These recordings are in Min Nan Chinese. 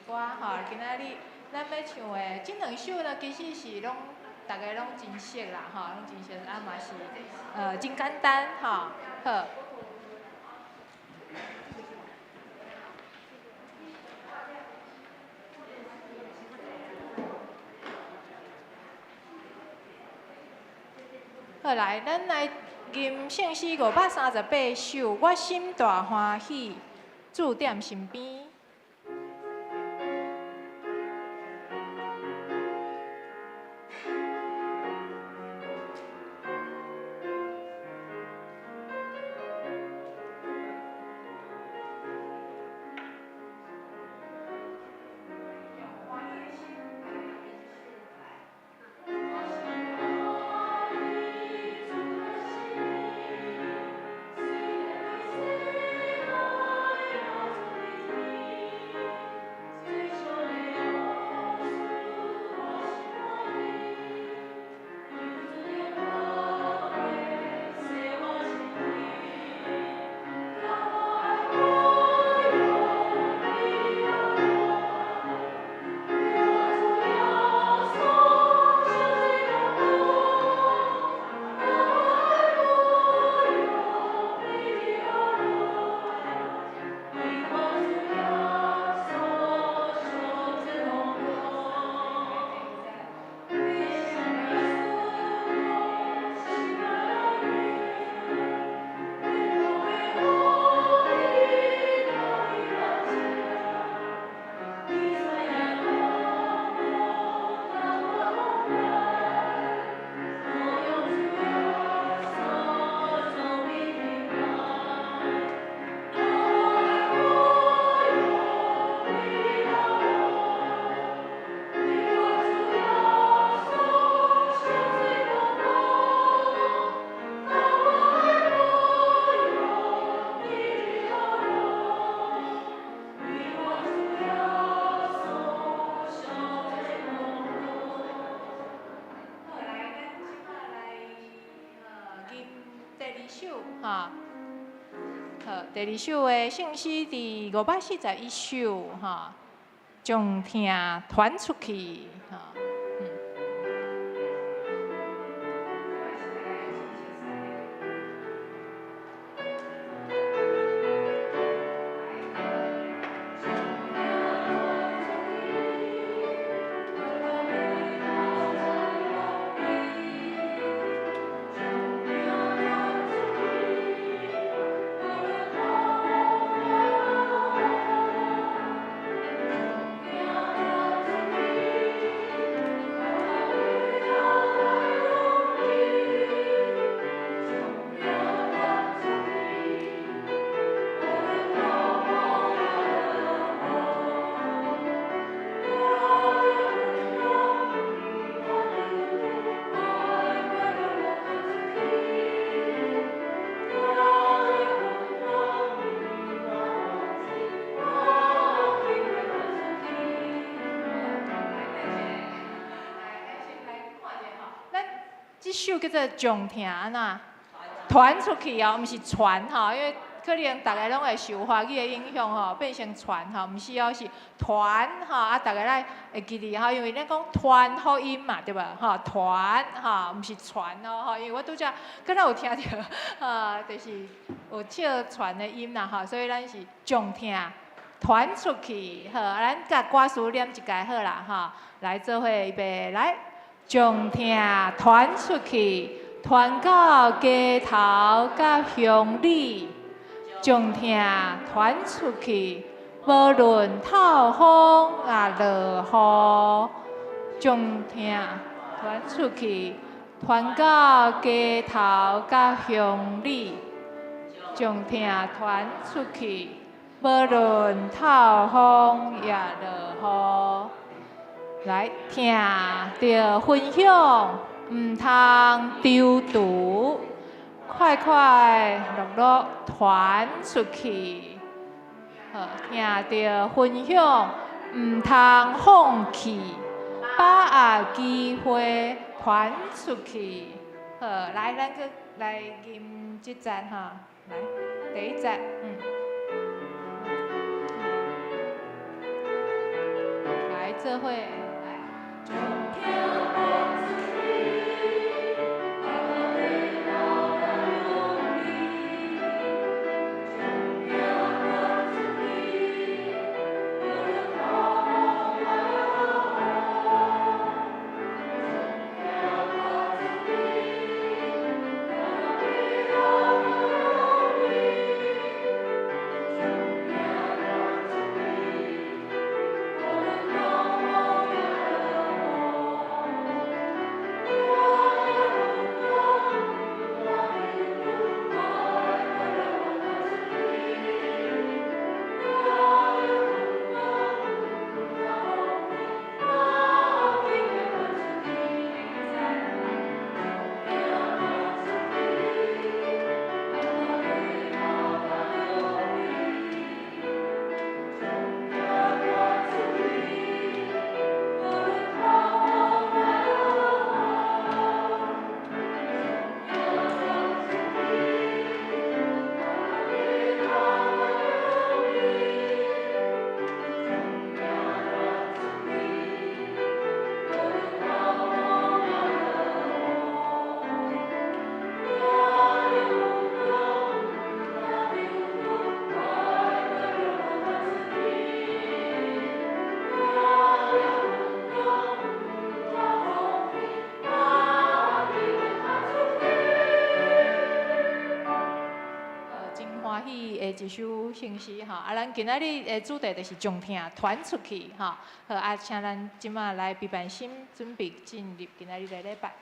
歌吼。今仔日咱欲唱的這兩首呢，其實是攏逐家攏真熟啦吼，攏真熟，啊嘛是真簡單吼，好。好來，咱來吟聖詩538首，我心大歡喜，主踮身邊。好，來，咱這擺來吟第二首，哈。好，第二首的聖詩佇541首，哈，將疼傳出去，哈。這首叫做將疼按怎傳出去哦，毋是傳吼，因為可能逐家攏會受華語的影響吼，變成傳吼，毋是哦，是傳吼，啊，逐家來會記得吼，因為咱講傳福音嘛，對無吼，傳吼，毋是傳哦吼，因為我拄才敢若有聽著，就是有笑傳的音啦吼，所以咱是將疼傳出去，好，咱共歌詞念一擺好啦吼，來做伙預備來。將疼傳出去，傳到街頭佮鄉里，將疼傳出去，無論透風抑落雨，將疼傳出去，傳到街頭佮鄉里，將疼傳出去，無論透風抑落雨。來，疼著分享，毋通丟櫥，快快樂樂傳出去。好，疼著分享，毋通放棄，把握機會傳出去。好，來，咱閣來吟這節吼，來，第一節，嗯。做伙來。一首聖詩吼，啊，咱今仔日的主題就是將疼傳出去吼。好，啊，請咱這馬來備辦心，準備進入今仔日的禮拜。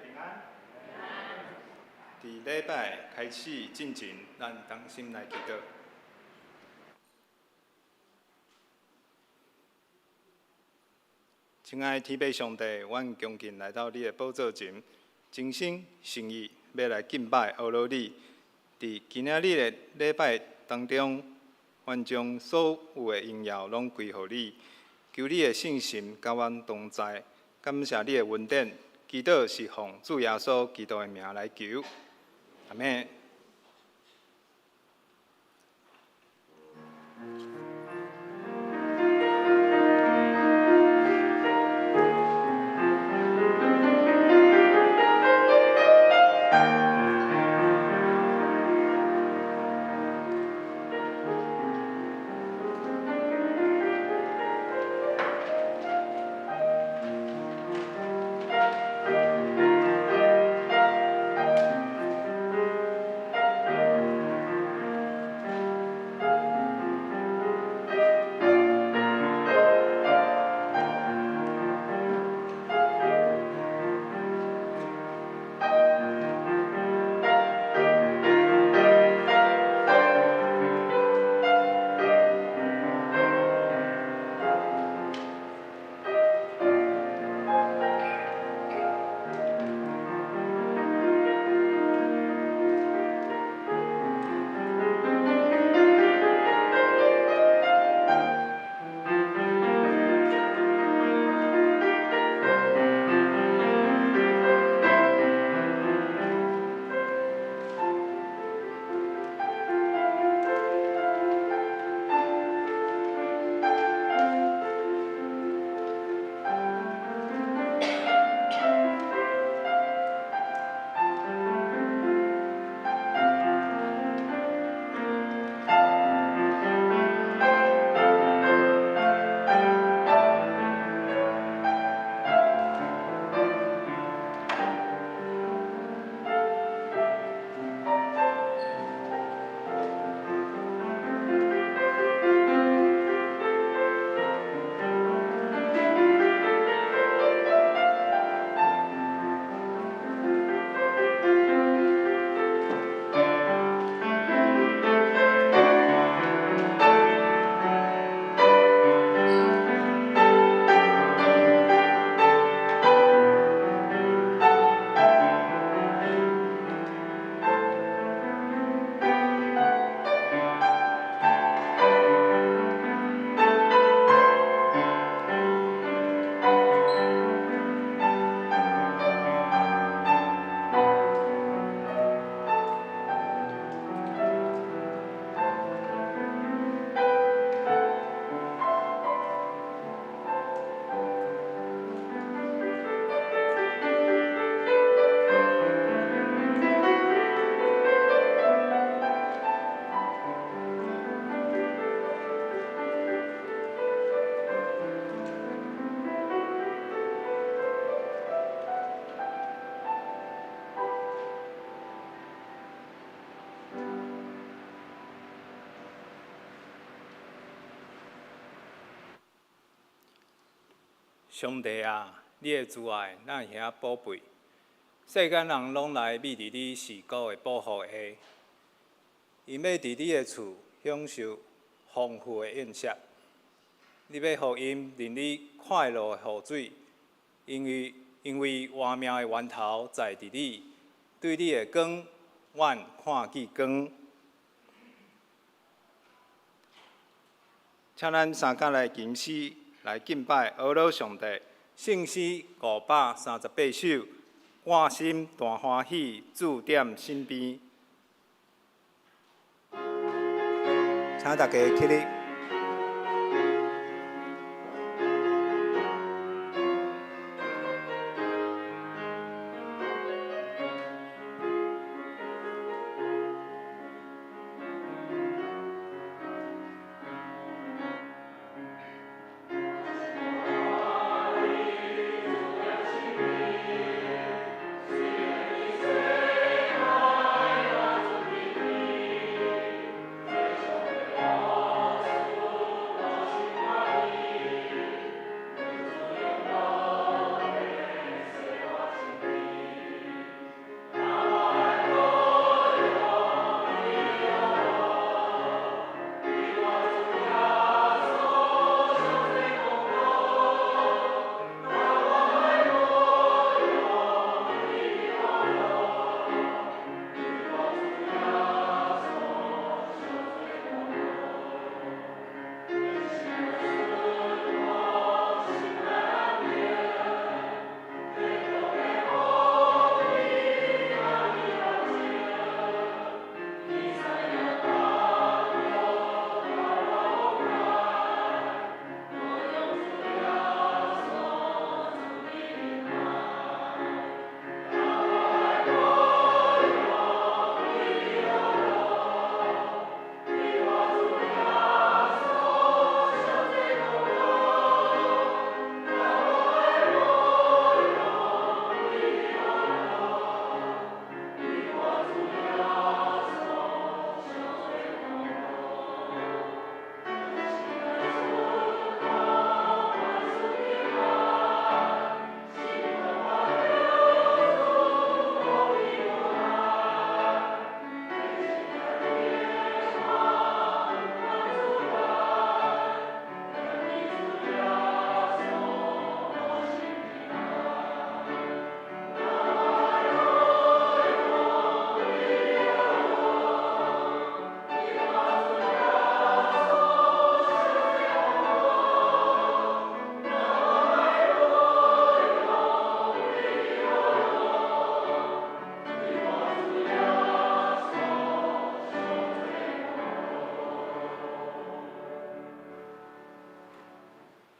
平安。佇禮拜開始進前，咱同心來祈禱。親愛的天父上帝，阮恭敬來到你的寶座前，誠心誠意欲來敬拜阿羅你。佇今仔日的禮拜當中，阮將所有的榮耀攏歸予你，求你的聖神佮阮同在，感謝你的恩典。祈禱是奉主耶穌基督的名來求，阿們。上帝啊，你的慈愛哪會遐寶貝？世間人攏來覕佇你四顧的保護下，𪜶欲佇你的厝享受豐富的宴席。你欲予𪜶啉你快樂的雨水，因為活命的源頭在佇你，對你的光，阮看見光。請咱三工來吟詩來敬拜阿羅上帝。聖詩538首，我心大歡喜，主踮身邊。請大家起立。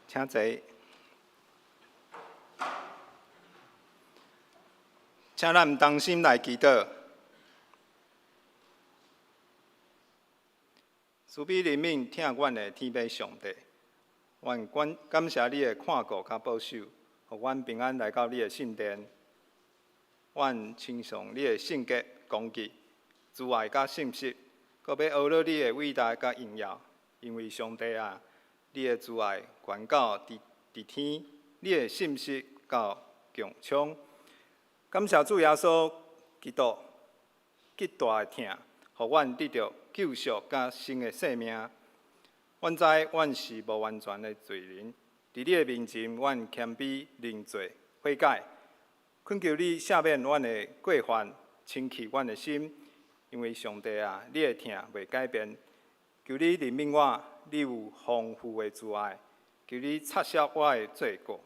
請坐。請咱同心來祈禱。慈悲憐憫疼阮的天父上帝，阮感謝你的看顧佮保守，予阮平安來到你的聖殿。阮稱頌你的聖潔、公義、慈愛佮信實，閣欲呵咾你的偉大佮榮耀，因為上帝啊，你的慈愛懸到佇天，你的信實到穹蒼。感謝主耶穌基督極大的疼，予阮得著救贖佮新的生命。阮知阮是無完全的罪人，佇你的面前，阮謙卑認罪悔改，懇求你赦免阮的過犯，清去阮的心，因為上帝啊，你的疼袂改變。求你憐憫我，你有豐富的慈愛，求你擦拭我的罪過，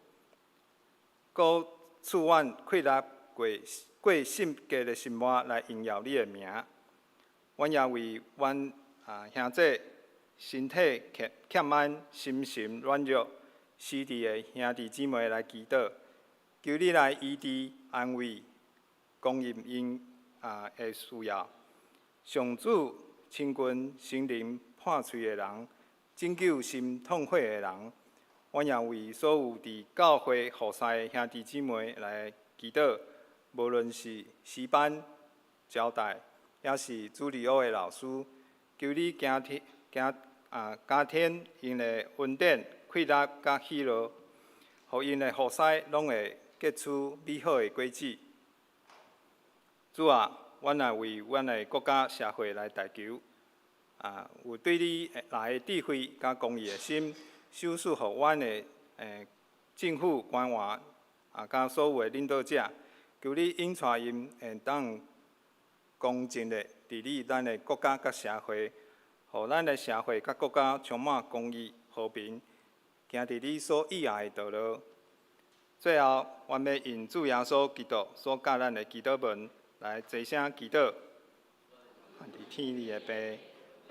閣賜阮氣力過過聖潔的生活來榮耀你的名。阮也為阮兄弟身體欠安、心神軟弱、失智的兄弟姊妹來祈禱，求你來醫治、安慰、供應𪜶的需要。上主親近心靈破碎的人，拯救心痛悔的人。阮也為所有佇教會服侍的兄弟姊妹來祈禱，無論是詩班、招待，抑是主日學的老師，求你加添加啊加添𪜶的恩典、氣力佮喜樂，予予𪜶的服侍攏會結出美好的果子。主啊，阮也為阮的國家社會來代求，有對你來的智慧佮公義的心，賞賜予阮的政府官員佮所有的領導者，求你引帶𪜶會當公正的治理咱的國家佮社會，予咱的社會佮國家充滿公義和平，行佇你所喜愛的道路。最後，阮欲用主耶穌基督所教咱的祈禱文來齊聲祈禱。願佇天裡的父，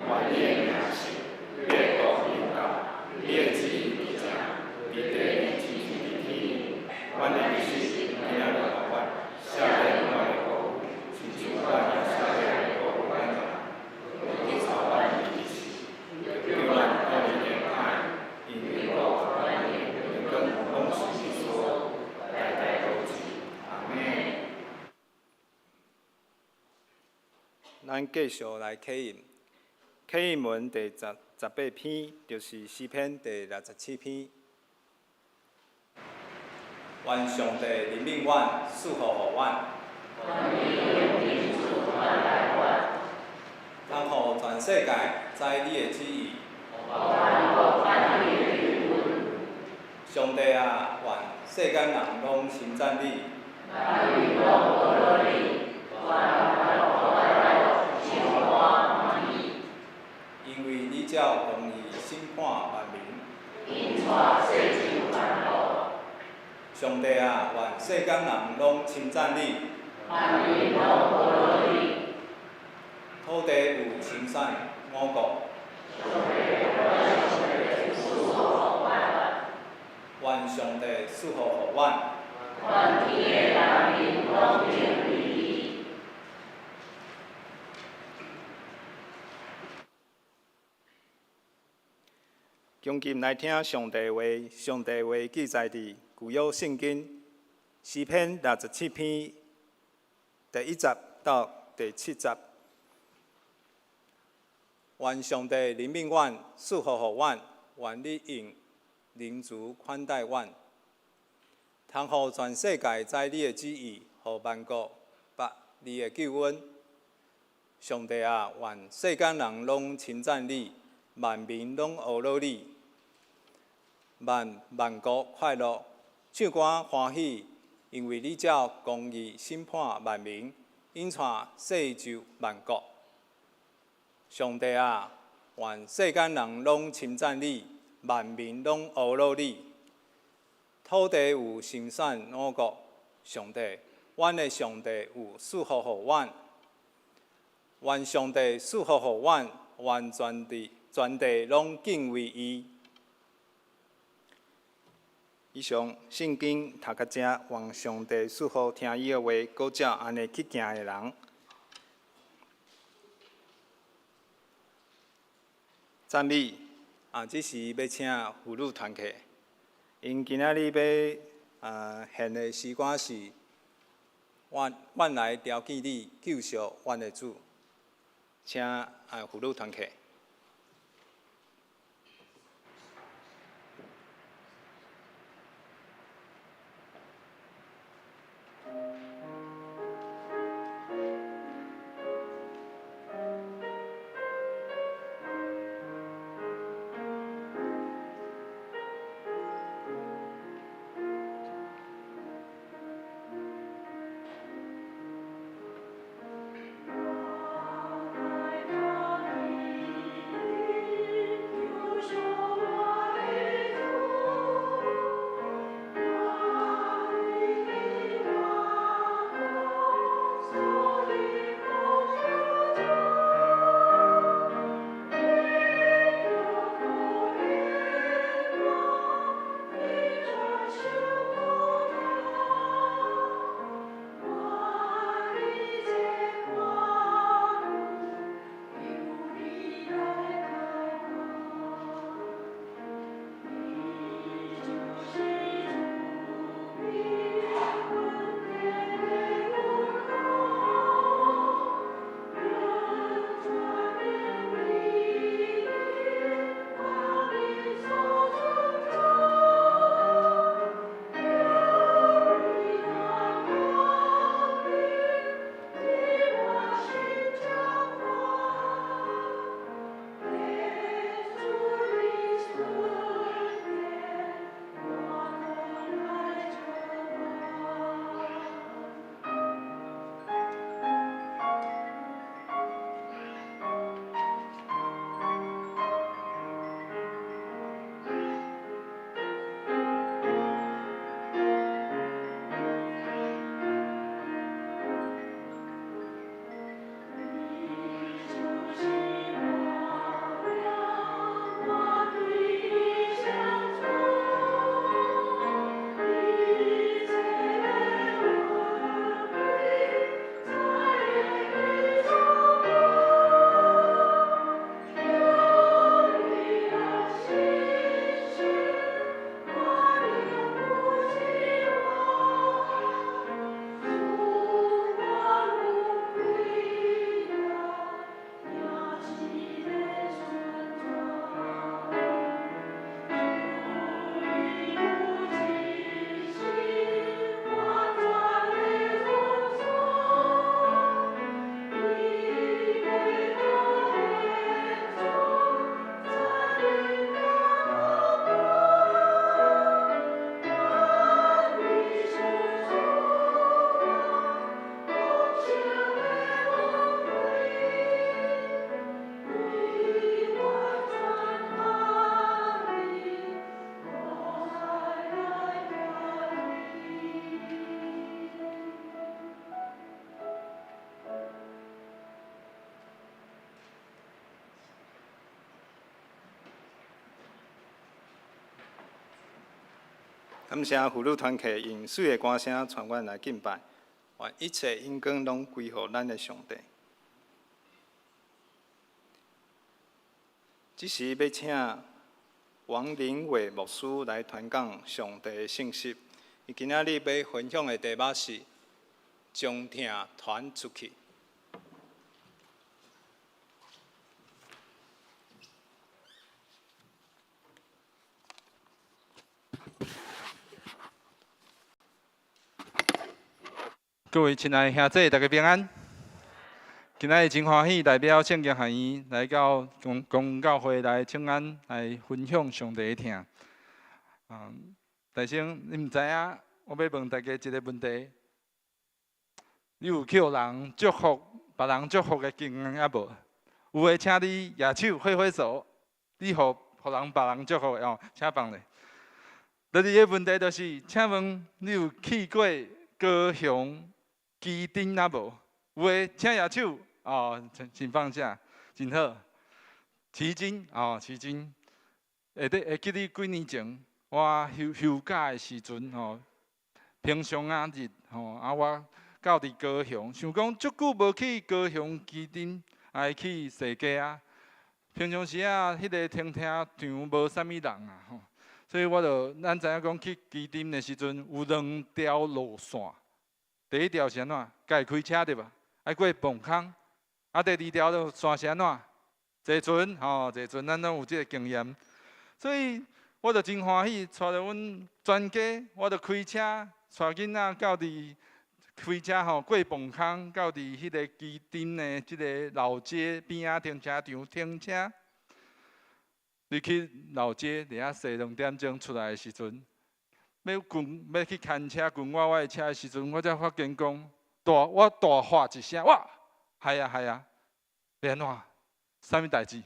願你的名聖，你的國臨到，你的旨意佇這，佇地親像佇天。阮的日食今仔日予阮，赦免阮的過誤，親像阮也赦免過誤阮的人。毋通帶阮入試，救阮脫離兇歹，因為國、榮光攏是你所有，代代都是。阿們。咱繼續來啟印，啟印文第十八篇，就是詩篇第六十七篇。願上帝憐憫阮，賜福予阮。通予全世界知你的旨意。上帝啊，願世間人攏稱讚你。因為你照公義審判萬民。上帝啊，願世間人攏稱讚你。土地有生產五穀。願上帝賜福予阮。願天的人民攏敬畏伊。恭敬來聽上帝話，上帝話記載佇舊約聖經詩篇六十七篇第一節到第七節。願上帝憐憫阮，賜福予阮，願你用仁慈款待阮，通予全世界知你的旨意，予萬國捌你的救恩。上帝啊，願世間人攏稱讚你，萬民攏呵咾你，願萬國快樂，唱歌歡喜，因為你照公義審判萬民，引帶世就萬國。上帝啊，願世間人攏稱讚你，萬民攏呵咾你。土地有生產五穀，上帝，阮的上帝有賜福予阮。願上帝賜福予阮，願全地全地攏敬畏伊。以上聖經讀到這，願上帝賜福聽伊的話，閣照按呢去行的人。讚美啊！這時欲請婦女團契，𪜶今仔日欲獻的詩歌是《願願來朝見你，救贖阮的主》，請婦女團契。願來感謝婦女團契用媠的歌聲帶阮來敬拜，願一切榮光攏歸予咱的上帝。這時欲請王林偉牧師來傳講上帝的信息。伊今仔日欲分享的題目是將疼傳出去。各位親愛的兄弟，大家平安。今仔日真歡喜，代表聖經學院來到公公教會來請安，來分享上帝的疼。大聲，你毋知影，我欲問大家一个問題：你有予人祝福、別人祝福的經驗猶無？有的，請你舉手揮揮手。你予予人別人祝福的哦，請放咧。第二个問題就是，請問你有去過高雄旗津猶無？有的，請舉手哦，請放下，真好。旗津哦，旗津，會得會記得幾年前，我休休假的時陣吼，平常仔日吼，啊我到佇高雄，想講足久無去高雄旗津，愛去踅街仔。平常時仔，彼个停車場無啥物人啊吼，所以我就咱知影講去旗津的時陣有兩條路線。第一條是按怎？家己開車對無？愛過磅空。啊，第二條路線是按怎？坐船吼，坐船咱攏有這个經驗。所以我就真歡喜，帶著阮全家，我就開車帶囡仔到佇開車吼過磅空，到佇彼个旗津的這个老街邊仔停車場停車。入去老街，佇遐踅兩點鐘出來的時陣，欲關欲去牽車關我的車的時陣，我才發現講大我大喝一聲，哇！害啊害啊！欲按怎？啥物代誌？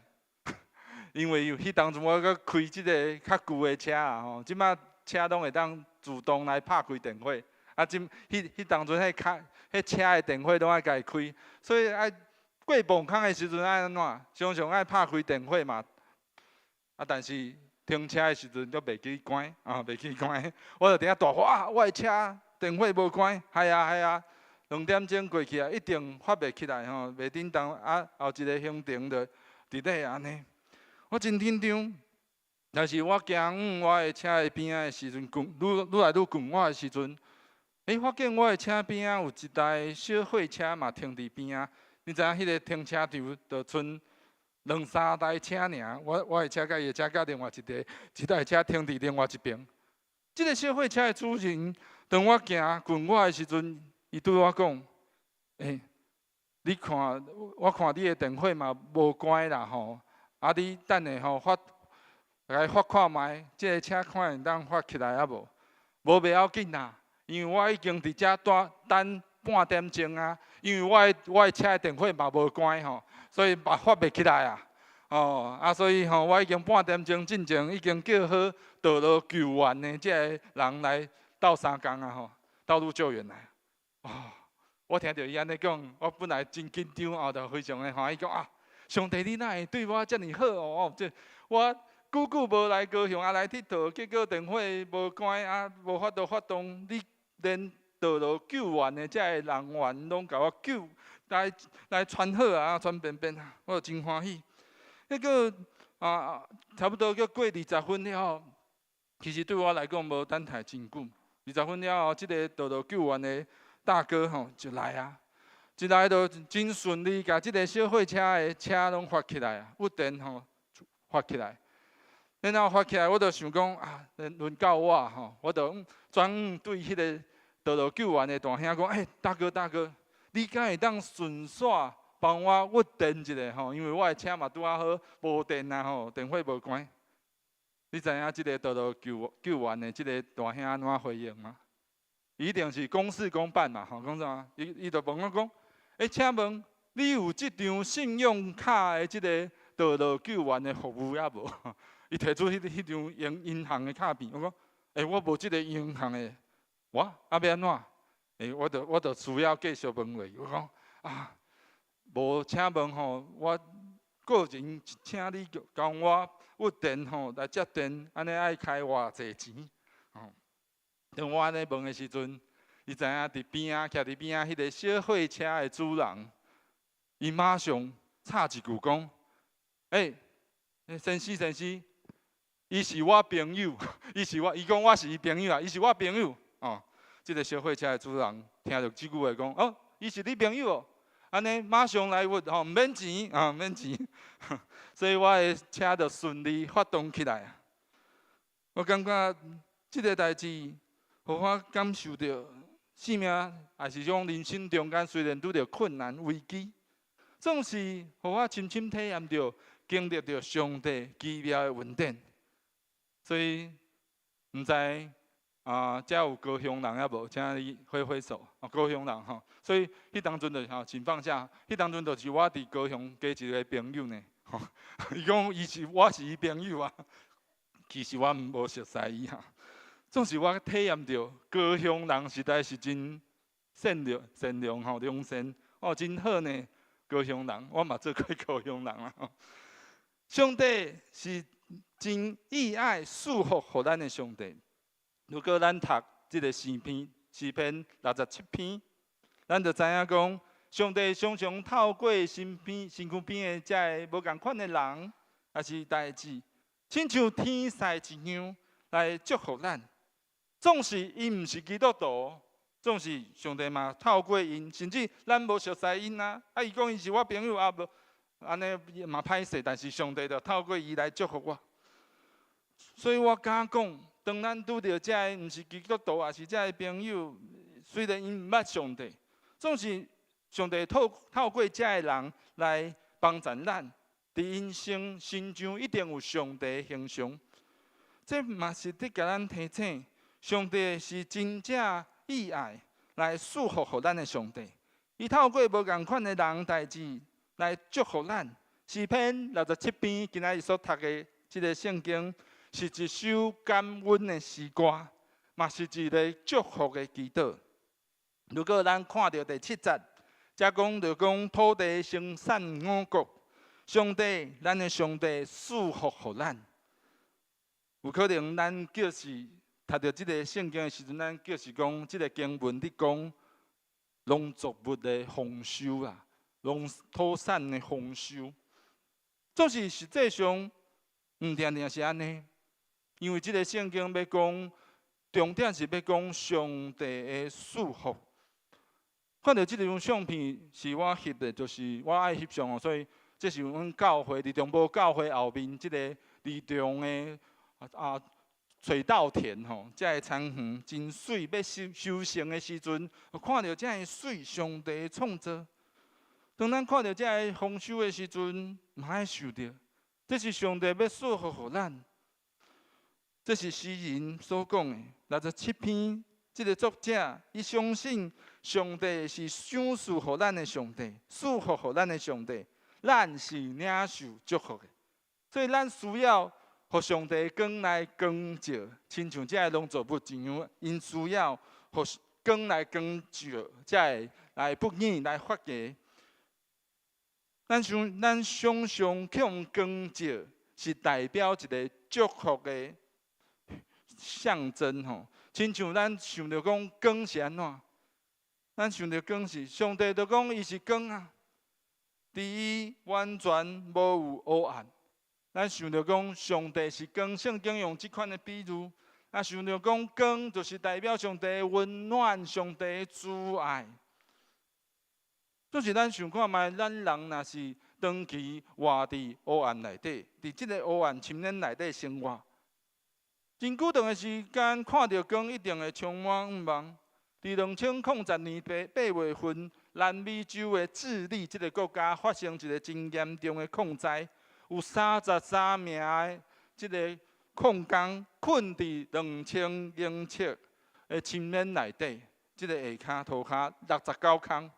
因為有彼當陣我閣開這个較舊的車啊吼，這擺車攏會當自動來拍開電火，啊，這彼彼當陣彼卡彼車的電火攏愛家己開，所以愛過磅空的時陣愛按怎？常常愛拍開電火嘛。啊，但是停車的時陣閣袂記關啊，袂記關，我就佇遐大喊啊！我的車電火無關，害啊害啊！兩點鐘過去啊，一定發袂起來吼，袂振動啊，後一个行程就佇咧按呢。我真緊張，但是我行往我的車的邊仔的時陣，愈愈來愈近我的時陣，欸，發現我的車邊仔有一台小貨車嘛停佇邊仔。你知影彼个停車場就賰兩三台車爾，我我的車佮伊的車佮另外一台一台車停佇另外一爿。這个小貨車的主人，當我行近我的時陣，伊對我講：“欸，你看，我看你的電火嘛無關啦吼，啊你等下吼發來發看覓，這个車看會當發起來猶無？無袂要緊啦，因為我已經佇遮等等半點鐘啊，因為我的我的車的電火嘛無關吼，所以嘛發袂起來啊。哦，啊所以吼，我已經半點鐘進前已經叫好道路救援的這个人來鬥相共啊吼，道路救援來。哦，我聽著伊按呢講，我本來真緊張哦，就非常的歡喜講啊，上帝你哪會對我遮爾好哦？這我久久無來高雄啊來𨑨迌，結果電火無關啊，無法度發動，你連道路救援的這个人員攏共我救來來傳好啊，傳便便啊，我就真歡喜。彼個啊，差不多閣過二十分了後，其實對我來講無等待真久。二十分了後，這个道路救援的大哥吼就來啊，一來就真順利，共這个小貨車的車攏發起來啊，鬱電吼發起來。然後發起來，我就想講啊，輪到我吼，我就轉對彼个道路救援的大兄講，欸，大哥大哥，你敢會當順紲幫我鬱電一下吼？因為我的車嘛拄仔好無電啊吼，電火無關。你知影這个道路救救援的這个大兄按怎回應嗎？一定是公事公辦嘛，吼，講啥？伊伊就問我講，欸，請問你有這張信用卡的這个道路救援的服務猶無？伊提出彼彼張銀銀行的卡片，我講，欸，我無這个銀行的，我啊欲按怎？欸，我就我就需要繼續問落去，我講啊，無，請問吼，我個人請你共我鬱電吼來接電，按呢愛開偌濟錢？吼，當我按呢問的時陣，伊知影佇邊仔，徛佇邊仔彼个小貨車的主人，伊馬上插一句講：欸，先生先生，伊是我朋友，伊是我，伊講我是伊朋友啊，伊是我朋友。哦，這个小貨車的主人聽著這句話講：哦，伊是你朋友哦，按呢馬上來運吼，毋免錢啊，毋免錢。所以我的車就順利發動起來。我感覺這个代誌，予我感受著生命，抑是講人生中間雖然拄著困難危機，總是予我深深體驗著、經歷著上帝奇妙的恩典。所以，毋知啊，遮有高雄人抑無？請你揮揮手。啊，高雄人吼，所以彼當陣就吼，請放下。彼當陣就是我佇高雄加一个朋友呢。吼，伊講伊是我是伊朋友啊，其實我無熟似伊哈。總是我體驗著高雄人實在是真善良、善良吼，良善哦，真好呢。高雄人，我嘛做過高雄人啦。上帝是真意愛賜福予咱的上帝。如果咱讀這个詩篇，詩篇67篇，咱就知影講，上帝常常透過身邊、身軀邊的這个無仝款的人，抑是代誌，親像天使一樣來祝福咱。縱使𪜶毋是基督徒，總是上帝嘛透過𪜶，甚至咱無熟似𪜶啊。啊，伊講伊是我朋友啊，無按呢嘛歹勢，但是上帝就透過伊來祝福我。所以我敢講，當咱拄著這个毋是基督徒，抑是這个朋友，雖然𪜶毋捌上帝，總是上帝透過這个人來幫助咱，佇𪜶身上一定有上帝的形象。這嘛是佇共咱提醒，上帝是真正意愛來賜福予咱的上帝。伊透過無仝款的人代誌來祝福咱。詩篇67篇，今仔日所讀的這个聖經，是一首感恩的詩歌，嘛是一个祝福的祈禱。如果咱看著第七節，遮講著講土地生產五穀，上帝，咱的上帝賜福予咱。有可能咱叫是讀著這个聖經的時陣，咱叫是講這个經文佇講農作物的豐收啊，農土產的豐收。總是實際上毋定定是按呢，因為這个聖經欲講，重點是欲講上帝的賜福。看著這張相片是我翕的，就是我愛翕相哦，所以這是阮教會佇中部教會後面這个離場的啊水稻田吼，這个田園真媠，欲收成的時陣，看著這个媠，上帝創造。當咱看著這个豐收的時陣，嘛愛想著，這是上帝欲賜福予咱。這是詩人所講的67篇，這个作者伊相信上帝是賞賜予咱的上帝，賜福予咱的上帝，咱是領受祝福的，所以咱需要予上帝光來光照，親像這个農作物一樣，𪜶需要予光來光照，才會來勃起來發芽。咱想，咱想象予光照是代表一个祝福的象徵吼，親像咱想著講光是按怎？咱想著光是上帝，就講伊是光啊，佇伊完全無有黑暗。咱想著講上帝是光，聖經用這款的比喻，啊，想著講光就是代表上帝的溫暖、上帝的慈愛。總是咱想看覓，咱人若是長期活佇黑暗內底，佇這个黑暗深淵內底生活，真久長的時間，看著光一定會充滿向望。佇2010年8月份，南美洲的智利這个國家發生一个真嚴重的礦災，有33名的這个礦工困佇2000英尺的深淵內底，這个下跤塗跤69空。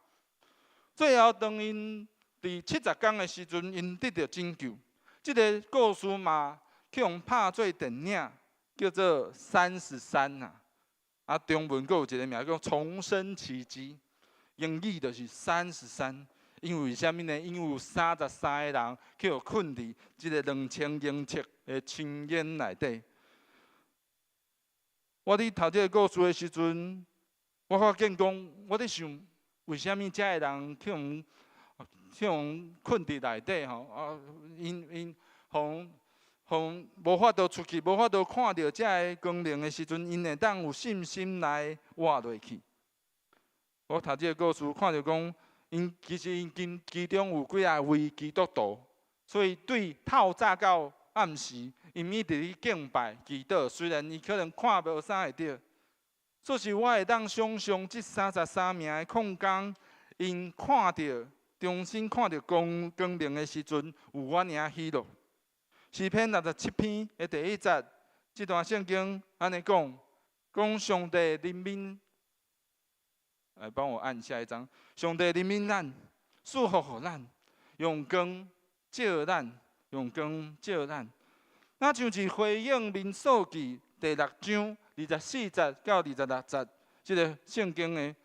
最後，當𪜶佇70工的時陣，𪜶得著拯救。這个故事嘛，去予拍做電影，叫做《三十三》啊。啊，中文閣有一个名叫《重生奇蹟》，英語就是三十三。因為啥物呢？因為有33个人去予困佇這个2000英尺的深淵內底。我佇讀這个故事的時陣，我發現講，我佇想，為啥物遮的人去予去予困佇內底吼？啊，𪜶𪜶予予無法度出去，無法度看著遮个光明的時陣，𪜶會當有信心來活落去。我讀這个故事，看著講，𪜶其實𪜶其中有幾仔位基督徒，所以對透早到暗時，𪜶一直咧敬拜祈禱。雖然伊可能看無啥會著，所以我會當想象這33名的礦工，𪜶看著重新看著光光明的時陣，有偌爾喜樂。詩篇67篇的第一節，這段聖經按呢講，講上帝憐憫，來幫我按下一張。上帝憐憫咱，賜福予咱，用光照咱，用光照咱。若像是回應民數記第六章24節到26節，這个聖經的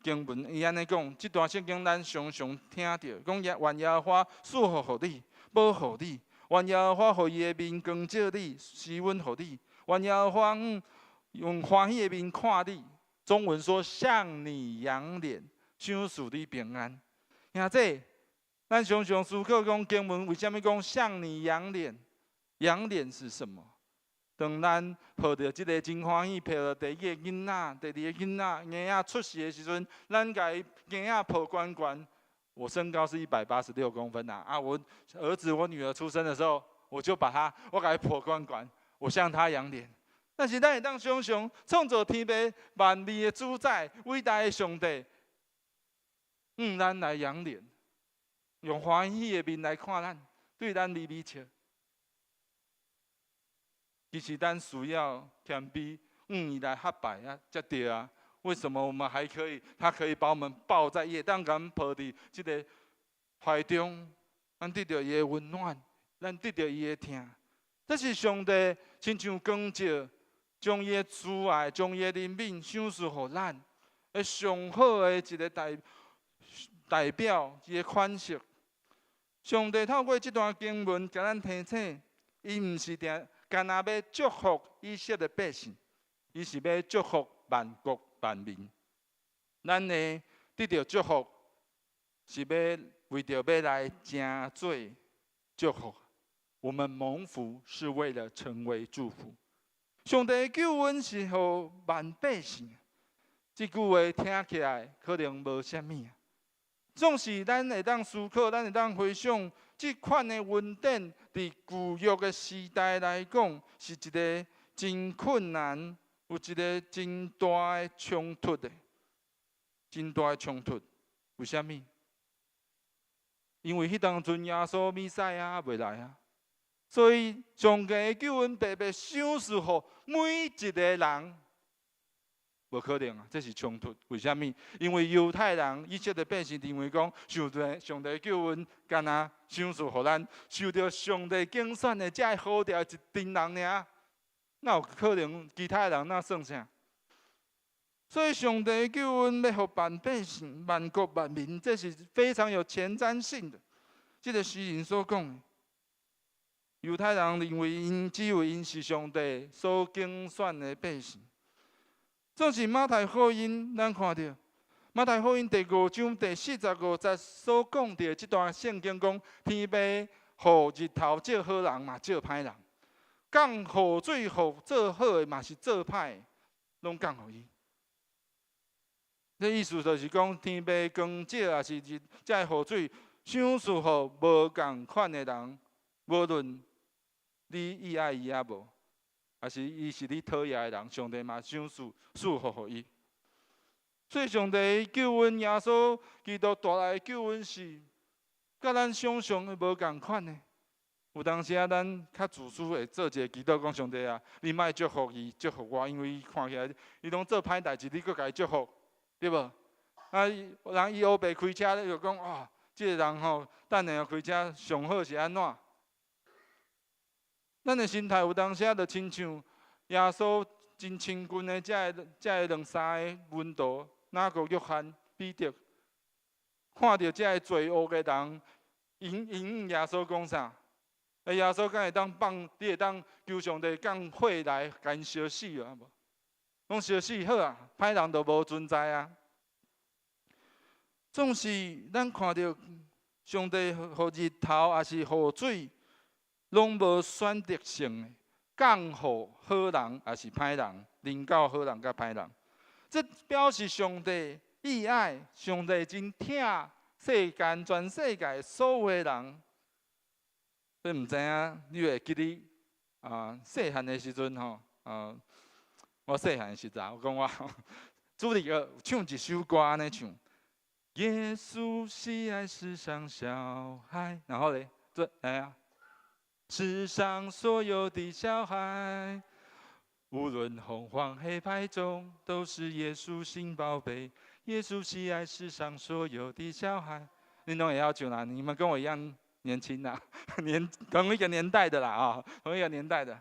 經文，伊按呢講，這段聖經咱常常聽著，講願耶和華賜福予你，保護你。願耶和華予伊的面光照你，施恩予你。願耶和華用歡喜的面看你。中文說向你仰臉，賞賜你平安。兄弟，咱常常思考講經文為啥物講向你仰臉？仰臉是什麼？當咱抱著這个真歡喜，抱著第一個囡仔、第二個囡仔，嬰仔出世的時陣，咱共伊嬰仔抱懸懸。我身高是186公分啊！啊，我兒子、我女兒出生的時候，我就把他，我共伊抱懸懸，我向他仰臉。但是咱會當想象，創造天地萬物的主宰、偉大的上帝，向咱來仰臉，用歡喜的面來看咱，對咱微微笑。其實咱需要謙卑，向伊來下拜啊，才對啊。為什麼我們還可以？他可以把我們抱在，會當共阮抱佇這个懷中，咱得著伊的溫暖，咱得著伊的疼。這是上帝親像光照，將伊的慈愛、將伊的憐憫賞賜予咱，的上好的一个代表，一个款式。上帝透過這段經文，共咱提醒，伊毋是定干焦欲祝福以色列百姓，伊是欲祝福萬國萬民。咱呢得著祝福，是欲為著欲來成做祝福。我們蒙福是為了成為祝福。上帝的救恩是予萬百姓，這句話聽起來可能無啥物。總是咱會當思考，咱會當回想，這款的恩典，佇舊約的時代來講，是一个真困難，有一个真大的衝突的，真大的衝突。為啥物？因為彼當陣耶穌彌賽亞猶未來啊，所以上帝的救恩白白賞賜予每一个人。無可能啊！這是衝突。為啥物？因為猶太人以色列百姓認為講，上帝上帝救恩干焦賞賜予咱，受著上帝揀選的這呼召一陣人爾，哪有可能其他人哪算啥？所以上帝救恩欲予萬百姓、萬國萬民，這是非常有前瞻性的。這个詩人所講的，猶太人認為𪜶只有𪜶是上帝所揀選的百姓。總是馬太福音，咱看著馬太福音第五章第45節所講著這段聖經講，天父予日頭照好人嘛，照歹人；降雨水予做好的嘛，是做歹的，攏降予伊。這意思就是講，天父光照抑是日，這个雨水，賞賜予無仝款的人，無論你意愛伊抑無。抑是伊是你討厭的人，上帝嘛賞賜賜福予伊。所以上帝救恩，耶穌基督帶來的救恩是佮咱想象的無仝款的。有當時啊，咱較自私會做一个祈禱，講上帝啊，你莫祝福伊，祝福我，因為伊看起來伊攏做歹代誌，你閣共伊祝福，對無？啊，人伊烏白開車，你就講啊，這个人吼，等下開車上好是按怎？咱的心態有當時啊，就親像耶穌真親近的這个這个兩三个門徒，雅各、約翰、彼得，看著這个罪惡的人，𪜶𪜶耶穌講啥？耶穌敢會當放？你會當求上帝降火來共𪜶燒死啊？無？攏相死好啊，歹人就無存在啊。總是咱看著上帝予日頭，抑是雨水，攏無選擇性的降予好人，抑是歹人，臨到好人佮歹人。這表示上帝意愛，上帝真疼世間全世界所有的人。你毋知影，你會記得啊？細漢的時陣吼，啊，我細漢的時陣，我講我主日學唱一首歌按呢唱。耶穌喜愛世上小孩，然後咧，對，來啊！世上所有的小孩，無論紅黃黑白棕，都是耶穌心寶貝。耶穌喜愛世上所有的小孩，你攏會曉唱啦？你們跟我一樣年輕啦，年同一個年代的啦啊，同一個年代的。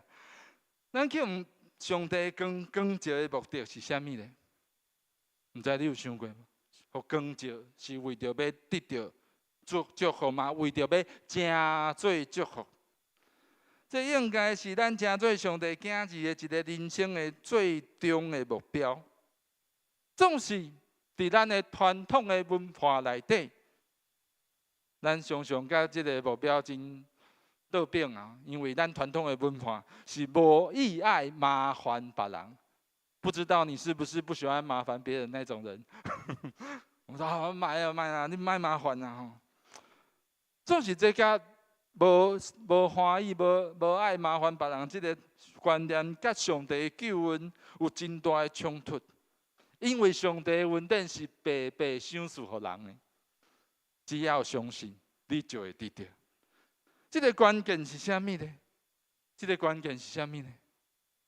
咱去問上帝光光照的目的是啥物咧？毋知你有想過無？予光照是為著欲得著祝祝福嘛？為著欲成做祝福，這應該是咱成做上帝囝兒的一個人生的最終的目標。總是佇咱的傳統的文化內底，咱常常佮這个目標真倒反啊！因為咱傳統的文化是無意愛麻煩別人。不知道你是不是不喜歡麻煩別人那種人？我說啊，莫啊莫啊，你莫麻煩啊吼。總是這個無無歡喜、無無愛麻煩別人這个觀念，佮上帝的救恩有真大的衝突。因為上帝的恩典是白白賞賜予人的，只要相信，你就會得著。這个關鍵是啥物呢？這个關鍵是啥物呢？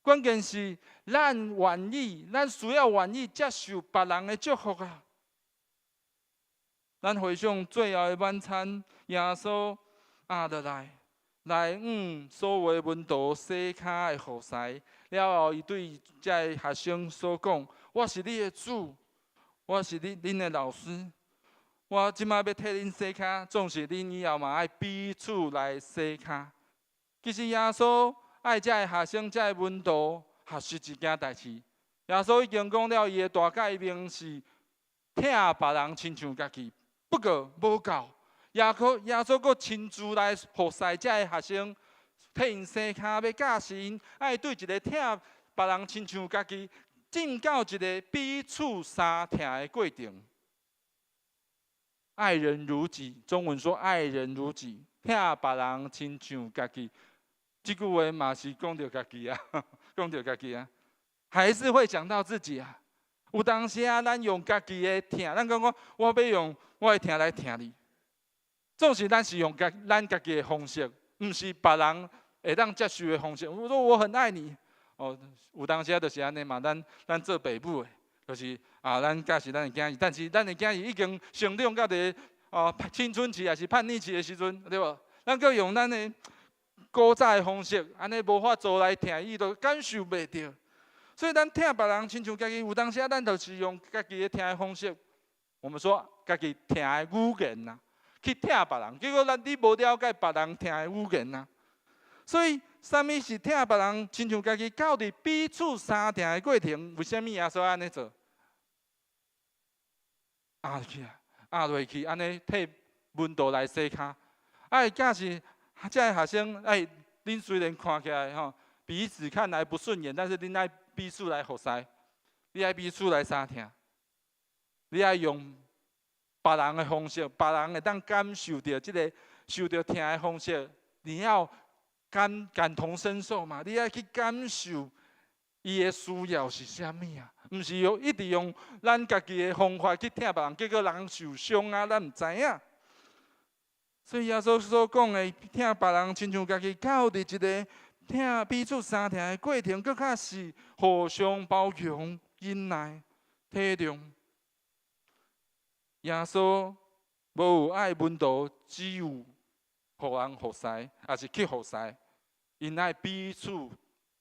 關鍵是咱願意，咱需要願意接受別人的祝福啊！咱回想最後的晚餐，耶穌壓落來，來向所有的門徒洗跤的服侍，了後，伊對這个學生所講：“我是你的主，我是你恁的老師，我這擺欲替恁洗跤，總是恁以後嘛愛彼此來洗跤。”其實耶穌愛這个學生、這个門徒學習一件代誌。耶穌已經講了，伊的大誡命是疼別人親像家己。不過無夠，耶穌閣親自來服侍這个學生，替𪜶洗跤，欲教示𪜶愛對一个疼別人親像家己，進到一个彼此相疼的過程。愛人如己，中文說愛人如己，疼別人親像家己。這句話嘛是講著家己啊，講著家己啊，還是會想到自己啊。有當時啊，咱用家己的疼，咱講講，我欲用我的疼來疼你。總是咱是用家咱家己的方式，毋是別人會當接受的方式。我說我很愛你，哦，有當時啊，就是按呢嘛。咱做爸母的，就是啊，咱教示咱的囝兒，但是咱的囝兒已經成長到佇哦青春期，抑是叛逆期的時陣，對無？咱閣用咱的古早的方式，按呢無法度來疼伊，就感受袂著。所以咱疼別人親像家己，有當時啊，咱就是用家己的疼的方式。我們說家己疼的語言呐，去疼別人，結果咱你無了解別人疼的語言呐。所以，啥物是疼別人親像家己，到佇彼此相疼的過程，為啥物耶穌按呢做？壓去啊，壓落去，按呢替門徒來洗跤。愛教示這个學生，哎，恁雖然看起來吼彼此看來不順眼，但是恁愛彼此來服侍，你愛彼此來相疼，你愛用別人的方式，別人會當感受著這个受著疼的方式，你要感同身受嘛，你愛去感受伊的需要是啥物啊？毋是用一直用咱家己的方法去疼別人，結果人受傷啊，咱毋知影。所以耶穌所講的疼別人親像家己，到佇一个疼彼此相疼的過程，閣較是互相包容、忍耐、體諒。耶穌無有愛門徒，只有予人服侍，抑是去服侍，𪜶愛彼此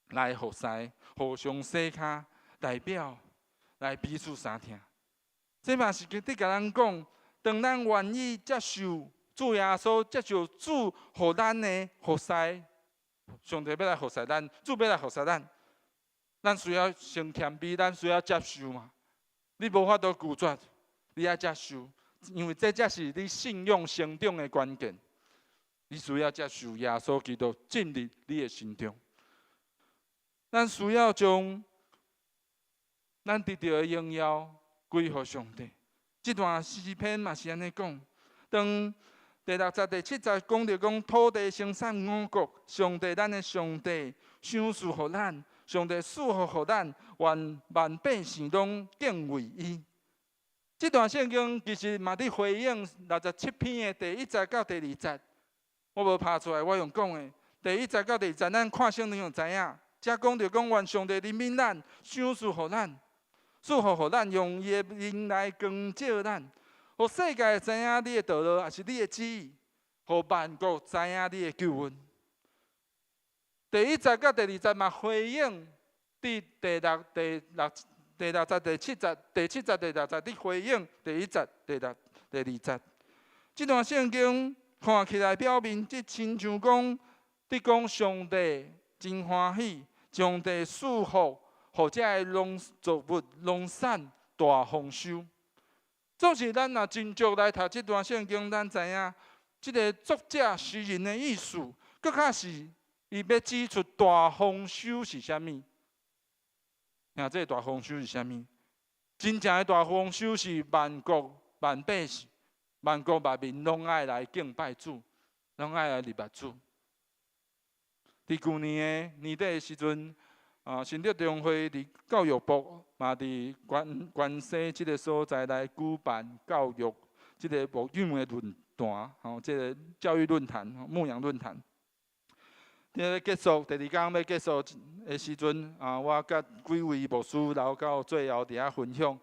來服侍，互相洗跤，代表來彼此相疼。這嘛是佇共咱講，當咱願意接受主耶穌，接受主予咱的服侍，上帝欲來服侍咱，主欲來服侍咱。咱需要先謙卑，咱需要接受嘛。你無法度拒絕，你愛接受，因為這才是你信仰成長的關鍵。你需要接受耶穌基督進入你的心中。咱需要將咱得著的榮耀歸予上帝。這段詩篇嘛是按呢講。當第六節、第七節講著講土地生產五穀，上帝咱的上帝賞賜予咱，上帝賜福予咱，願萬百姓攏敬畏伊。這段聖經其實嘛佇回應67篇的第一節到第二節。我無拍出來，我用講的。第一節到第二節，咱看聖經就知影。遮講著講，願上帝憐憫咱，賞賜予咱，賜福予咱，用伊的靈來光照咱，予世界知影你的道路，抑是你的旨意，予萬國知影你的救恩。第一節佮第二節嘛回應，佇第六、第六、第六節、第七節、第七節、第六節佇回應第一節、第六、第二節。這段聖經看起來表面，這親像講，佇講上帝真歡喜，上帝賜福，予這个農作物農產大豐收。總是咱若真足來讀這段聖經，咱知影，這个作者詩人的意思，閣較是伊欲指出大豐收是啥物。聽這个大豐收是啥物？真正的大豐收是萬國萬百姓、萬國萬民攏愛來敬拜主，攏愛來禮拜主。佇舊年的年底的時陣，新竹中會佇教育部嘛佇關關西這个所在來舉辦教育這个牧養的論壇，吼，這个教育論壇、牧養論壇。佇咧結束，第二工欲結束的時陣，我佮幾位牧師留到最後佇遐分享，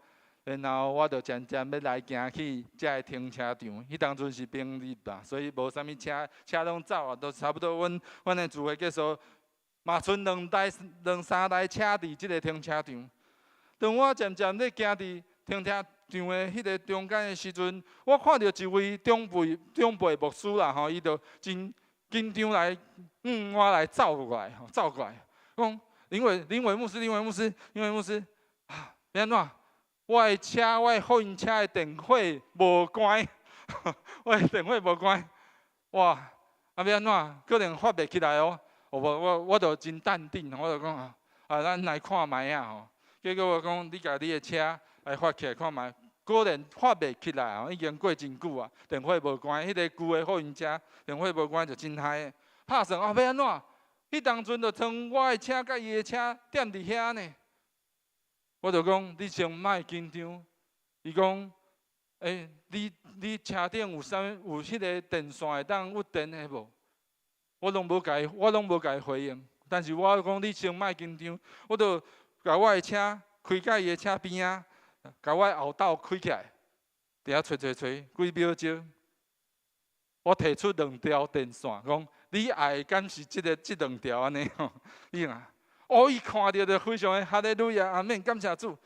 然後我就漸漸欲來行去遮个停車場。彼當陣是平日啦，所以無啥物車，車攏走啊，都差不多。阮的聚會結束，嘛賰兩台、兩三台車佇這个停車場。當我漸漸咧行佇停車場的彼个中間的時陣，我看著一位長輩長輩牧師啦，吼，伊就真緊張來，我來走過來，吼，走過來，講林偉林偉牧師，林偉牧師，林偉牧師，啊，欲按怎？我的車，我的福音車的電火無關，我的電火無關，哇，啊欲按怎？可能發袂起來哦。我我我就真淡定，我就講啊，啊，咱來看覓仔吼。結果我講，你共你的車來發起來看覓，果然發袂起來哦，已經過真久啊，電火無關，彼个舊的福音車電火無關就真害的。拍算啊，欲按怎？彼當陣就賰我的車佮伊的車踮佇遐呢。我就講，你先莫緊張。伊講，欸，你車頂有啥物有彼个電線會當聳電的無？我攏無共伊回應。但是我講你先莫緊張，我就共我的車開到伊的車邊仔，共我的後斗開起來，佇遐揣揣揣幾秒鐘，我提出兩條電線，講你愛的敢是這个這兩條按呢吼？你看，哦，伊看著就非常的哈利路亞，阿門，感謝主。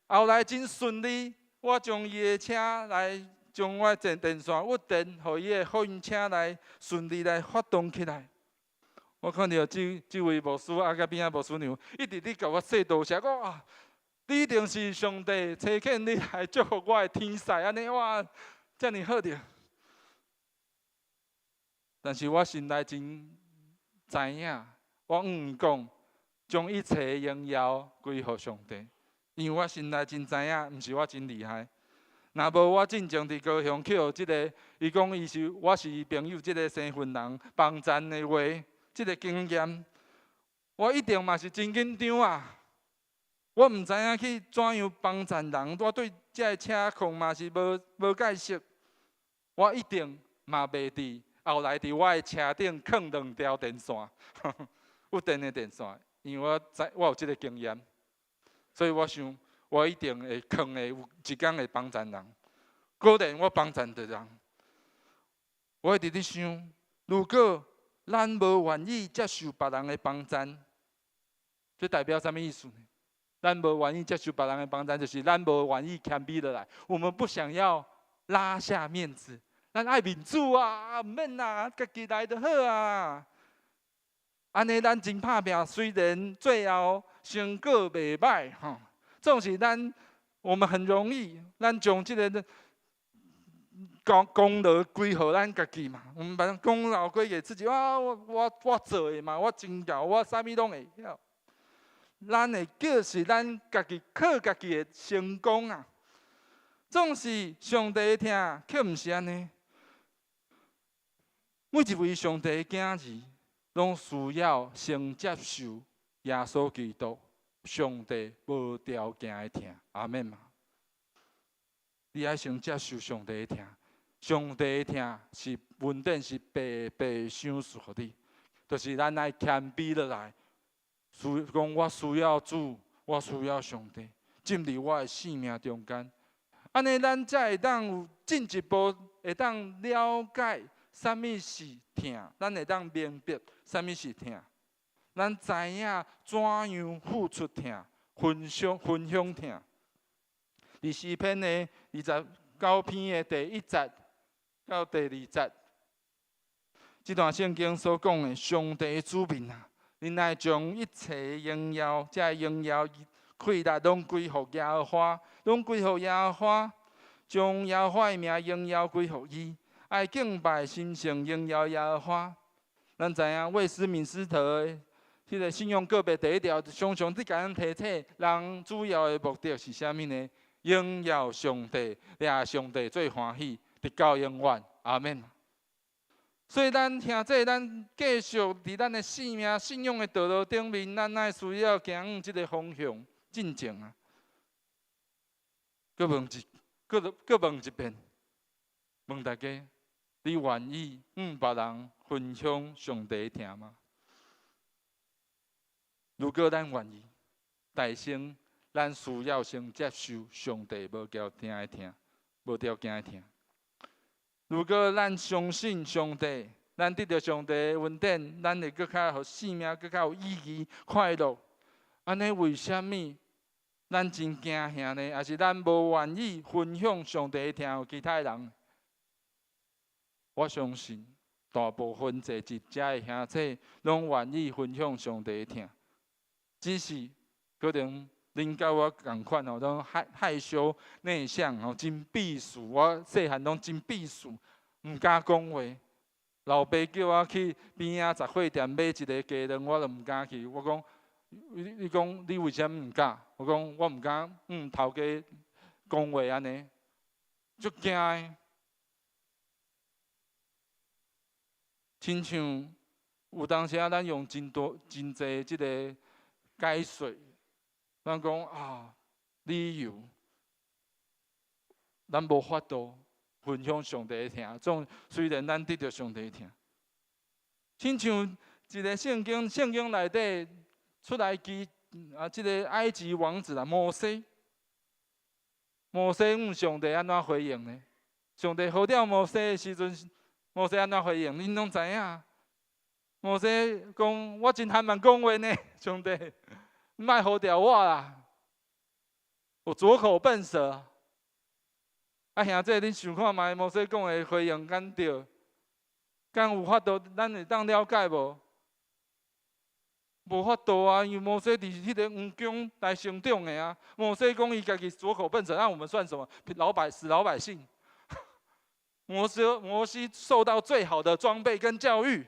後來真順利，我將伊的車來將我的電線聳電，予伊的福音車來順利來發動起來。我看著這位牧師啊，佮邊仔牧師娘一直咧共我說多謝，講啊，你一定是上帝差遣你來祝福我的天使，按呢哇，遮爾好著。但是我心內真知影，我向伊講，將一切榮耀歸予上帝，因為我心內真知影，毋是我真厲害。若無我進前佇高雄去予這个，伊講伊是我是伊朋友，這个生份人幫贊的話，這个經驗，我一定嘛是真緊張啊！我毋知影去怎樣幫贊人，我對這个車況嘛是無無解釋，我一定嘛袂佇後來佇我的車頂囥兩條電線，有電的電線，因為我知我有這个經驗，所以我想我一定會囥的有一工會幫贊人。果然我幫贊著人，我一直咧想，如果咱無願意接受別人的幫贊，這代表啥物意思呢？咱無願意接受別人的幫贊，就是咱無願意謙卑落來。我們不想要拉下面子，咱愛面子啊，毋免啦，家己來就好啊。按呢，咱真拍拚，雖然最後成果袂䆀吼。總是咱我們很容易，咱將這个功勞歸予咱家己嘛。我們把功勞歸給自己，啊，我做的嘛，我真𠢕，我啥物攏會曉。咱會叫是咱家己靠家己的成功啊。總是上帝的疼，卻毋是按呢。每一位上帝的囝兒，攏需要先接受耶穌基督，上帝無條件的疼，阿們嗎？你愛先接受上帝的疼，上帝的疼是恩典，是白白賞賜予你，就是咱愛謙卑落來，需講我需要主，我需要上帝進入我的生命中間，按呢咱才會當有進一步會當了解啥物是疼，咱會當明白啥物是疼，咱知影怎樣付出疼，分享疼。佇詩篇的29篇的第一節到第二節，這段聖經所講的上帝的子民啊，恁愛將一切榮耀，這榮耀氣力攏歸予耶和華，攏歸予耶和華，將耶和華的名榮耀歸予伊，愛敬拜神聖榮耀耶和華。咱知影威斯敏斯特的彼个信仰告白第一條，常常佇共咱提醒，人主要的目的是啥物呢？榮耀上帝，掠上帝做歡喜，直到永遠。阿們。所以咱兄弟，咱繼續佇咱的生命信仰的道路頂面，咱愛需要行往這个方向進前啊。閣問一遍，問大家：你願意向別人分享上帝的疼嗎？如果咱願意，大先咱需要先接受上帝無條件的疼，無條件的疼。如果咱相信上帝，咱得著上帝的恩典，咱會閣較予生命閣較有意義、快樂。按呢為啥物咱真驚嚇呢？抑是咱無願意分享上帝的疼予其他人？我相信大部分坐佇遮的兄弟攏願意分享上帝的疼，只是可能恁佮我仝款吼，攏害羞內向吼，真避暑。我細漢攏真避暑，毋敢講話。老爸叫我去邊仔雜貨店買一个雞卵，我都毋敢去。我講，你講你為啥物毋敢？我講我毋敢，向頭家講話按呢，足驚的。親像有當時仔，咱用真多真濟這个解說，咱講啊理由，咱無法度分享上帝的疼。總雖然咱得著上帝的疼，親像一个聖經，聖經內底出埃及啊，這个埃及王子啊，摩西，摩西向上帝按怎回應呢？上帝呼召摩西的時陣，摩西按怎回應？恁攏知影？摩西講：我真含慢講話呢，上帝，你莫呼召我啦，我拙口笨舌。啊，兄弟，恁想看覓？摩西講的回應敢對？敢有法度？咱會當了解無？無法度啊！因為摩西佇彼个王宮來成長的啊。摩西講伊家己拙口笨舌，那我們算什麼？死老百姓。摩西受到最好的裝備跟教育，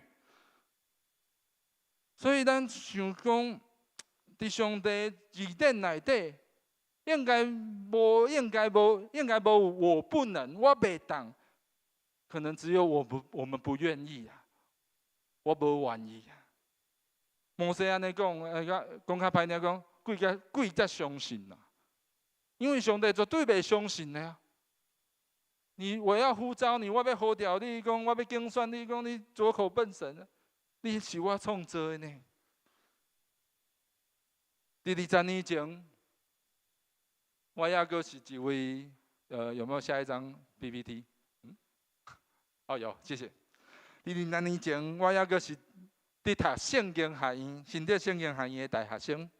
所以咱想講，佇上帝字典內底，應該無我不能，我袂當，可能只有我們不願意啊，我無願意啊。摩西按呢講，講較歹聽講，鬼才相信啦，因為上帝絕對袂相信的啊。你我要呼召你，我欲呼召你，講我欲揀選你，講你拙口笨舌，你是我創造的呢。佇20年前，我猶閣是一位，有沒有下一張 PPT？嗯，哦有，謝謝。佇20年前，我猶閣是佇讀聖經學院、新德聖經學院的大學生。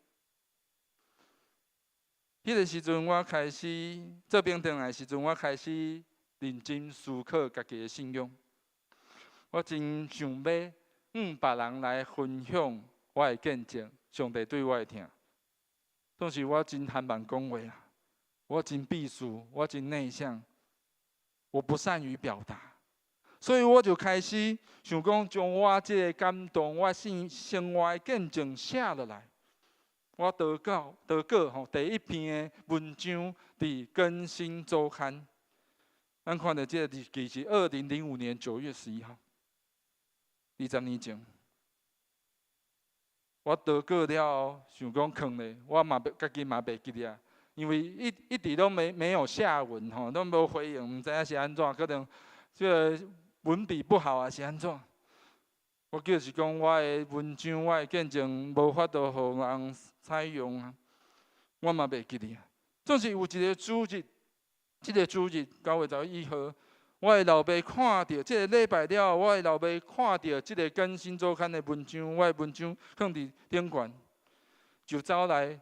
彼个時陣，我開始做兵轉來時陣，我開始認真思考家己的信仰。我真想欲向別人來分享我的見證，上帝對我的疼。當時我真含慢講話啊，我真閉俗，我真內向，我不善於表達，所以我就開始想講，將我這个感動，我生活的見證寫落來。我投稿投稿吼，第一篇的文章佇《更新週刊》，咱看著這个日期是2005年9月11號，20年前。我投稿了後，想講囥咧，我嘛家己嘛袂記得啊，因為一直攏沒有下文吼，攏無回應，毋知影是按怎，可能這个文筆不好，還是按怎。我就是講，我的文章、我的見證無法度予人採用啊，我嘛袂記得啊。總是有一个主日，這个主日9月11號，我的老爸看著這个禮拜了後，我的老爸看著這个更新週刊的文章，我的文章放佇頂懸，就走來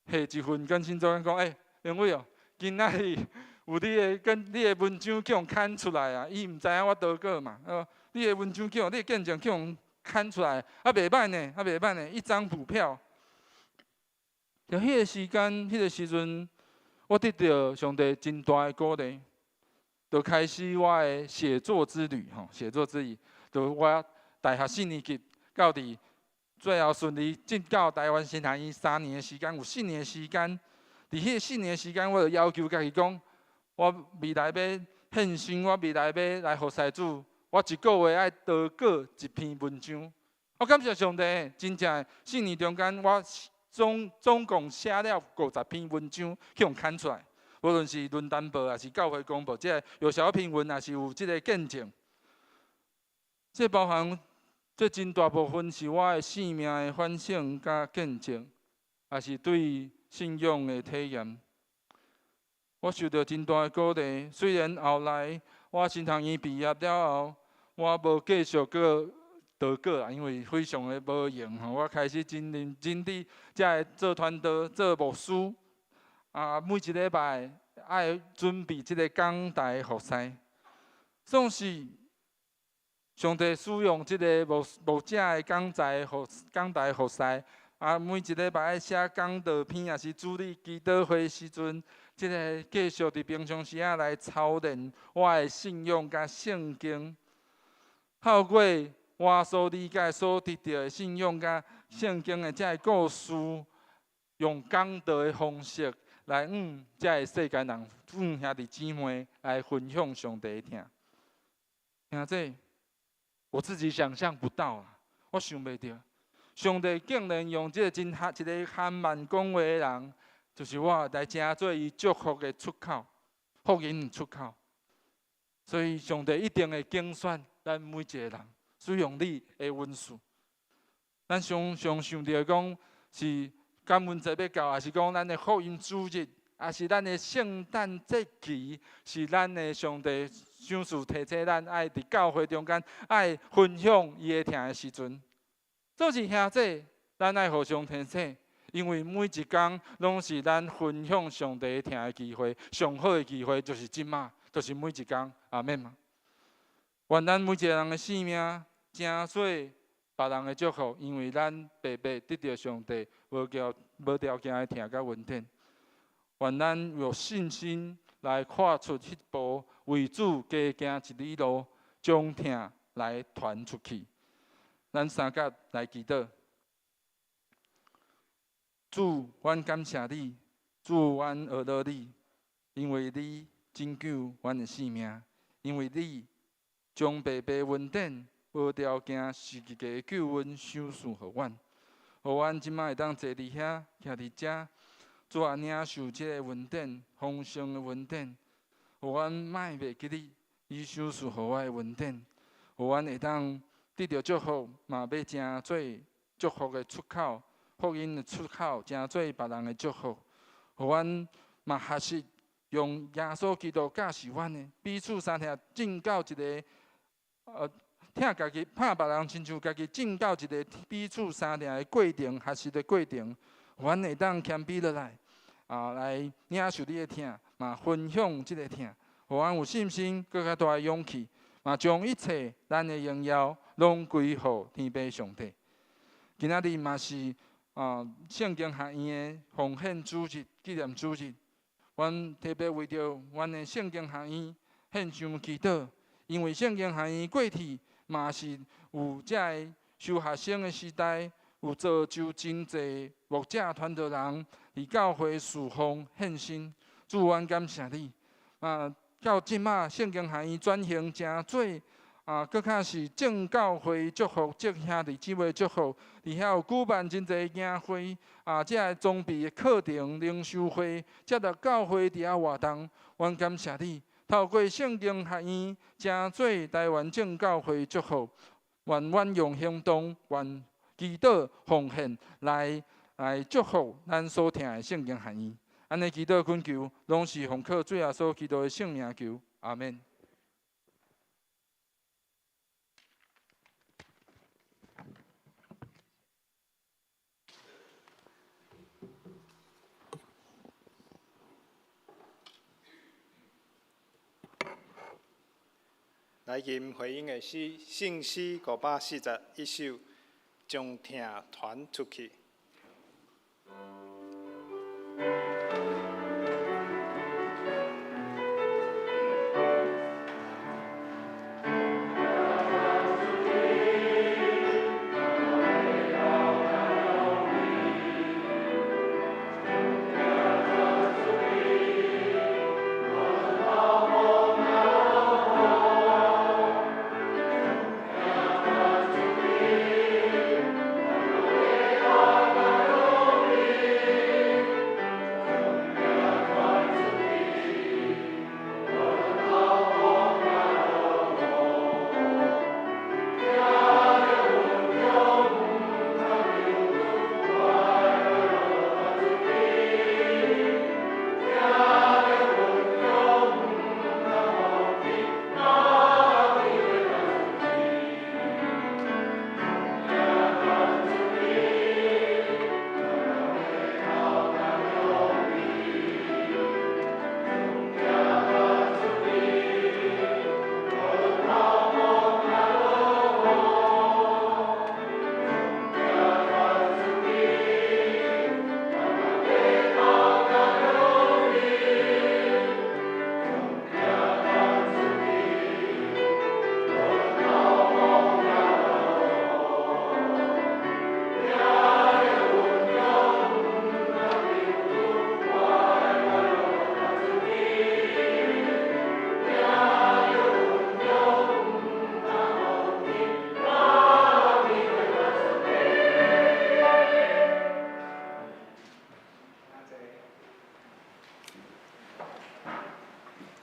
提一份更新週刊，講：欸，明偉哦，今仔日有你的跟你的文章去予刊出來啊！伊毋知影我投稿嘛，哦，你的文章去予你的見證去予刊出來，啊，袂䆀呢，啊，袂䆀呢，一張普票。佇彼个時間，彼个時陣，我得著上帝真大的鼓勵，就開始我的寫作之旅吼，寫作之旅，就我大學四年級到佇最後順利進到台灣神學院三年的時間，有四年的時間。佇彼个四年的時間，我就要求家己講，我未來欲獻身，我未來欲來服侍主，我一个月愛投稿一篇文章。我感謝上帝，真正四年中間，我總共寫了50篇文章去予刊出來，無論是論壇報，抑是教會公報，這个有小評文，抑是有這个見證。這包含這真大部分是我的生命的反省佮見證，抑是對信仰的體驗。我受著真大的鼓勵，雖然後來我神學院畢業了後，我無繼續閣投稿啊，因為非常的無閒吼。我開始真認真佇遮个做傳道、做牧師，啊，每一禮拜愛準備這个講台服侍。總是上帝使用這个牧者的講台服侍，啊，每一禮拜愛寫講道篇，抑是主日祈禱會時陣，這个繼續佇平常時仔來操練我的信仰佮聖經，透過我所理解、所得著的信仰佮聖經的這个故事，用講道的方式來向這个世間人、向兄弟姊妹來分享上帝的疼。兄弟，我自己想象不到啊，我想袂著，上帝竟然用這个真含一个含慢講話的人，就是我來成做伊祝福的出口，福音的出口。所以上帝一定會揀選咱每一个人，使用你的恩賜。咱常常想著講是感恩節欲到，抑是講咱的福音主日，抑是咱的聖誕節期，是咱的上帝賞賜提醒咱愛佇教會中間愛分享伊的疼的時陣。總是兄弟，咱愛互相提醒，因為每一工攏是咱分享上帝疼的機會，上好的機會就是這馬，就是每一工，阿們嗎？願咱每一個人的生命，成做別人的祝福，因為咱白白得著上帝無條件的疼佮恩典。願咱有信心來跨出彼步，為主加行一里路，將疼來傳出去。咱三甲來祈禱。主，阮感謝你，主，阮阿羅你，因為你拯救阮的性命，因為你將白白恩典、無條件十字架的救恩賞賜予阮，予阮這馬會當坐佇遐，徛佇遮，主啊，領受這個恩典，豐盛的恩典，予阮莫袂記你，你賞賜予我的恩典，予阮會當得著祝福，嘛欲成做祝福的出口，福音的出口，成做別人的祝福，予阮嘛學習用耶穌基督教示阮的，彼此相疼，進到一个，疼家己，拍別人親像家己，進到一个彼此相疼的過程，學習的過程，阮會當謙卑落來，啊，來領受你的疼，嘛分享這个疼，予阮有信心，閣較大的勇氣，嘛將一切咱的榮耀攏歸予天父上帝。今仔日嘛是聖經學院的奉獻主日紀念主日，阮特別為著阮的聖經學院獻上祈禱，因為聖經學院過去嘛是有遮个收學生的時代，有造就真濟牧者傳道人佇教會侍奉獻身。主，阮感謝你。到這馬聖經學院轉型成做閣較是正教會祝福，眾兄弟姊妹祝福，佇遐有舉辦真濟營會，這个裝備的課程、靈修會，接納教會佇遐活動。阮感謝你，透過聖經學院，成做台灣正教會祝福，願阮用行動，願祈禱奉獻來祝福咱所疼的聖經學院。按呢祈禱懇求，攏是奉靠主耶穌基督的聖名求，阿們。來吟回應的詩，聖詩541首，將疼傳出去。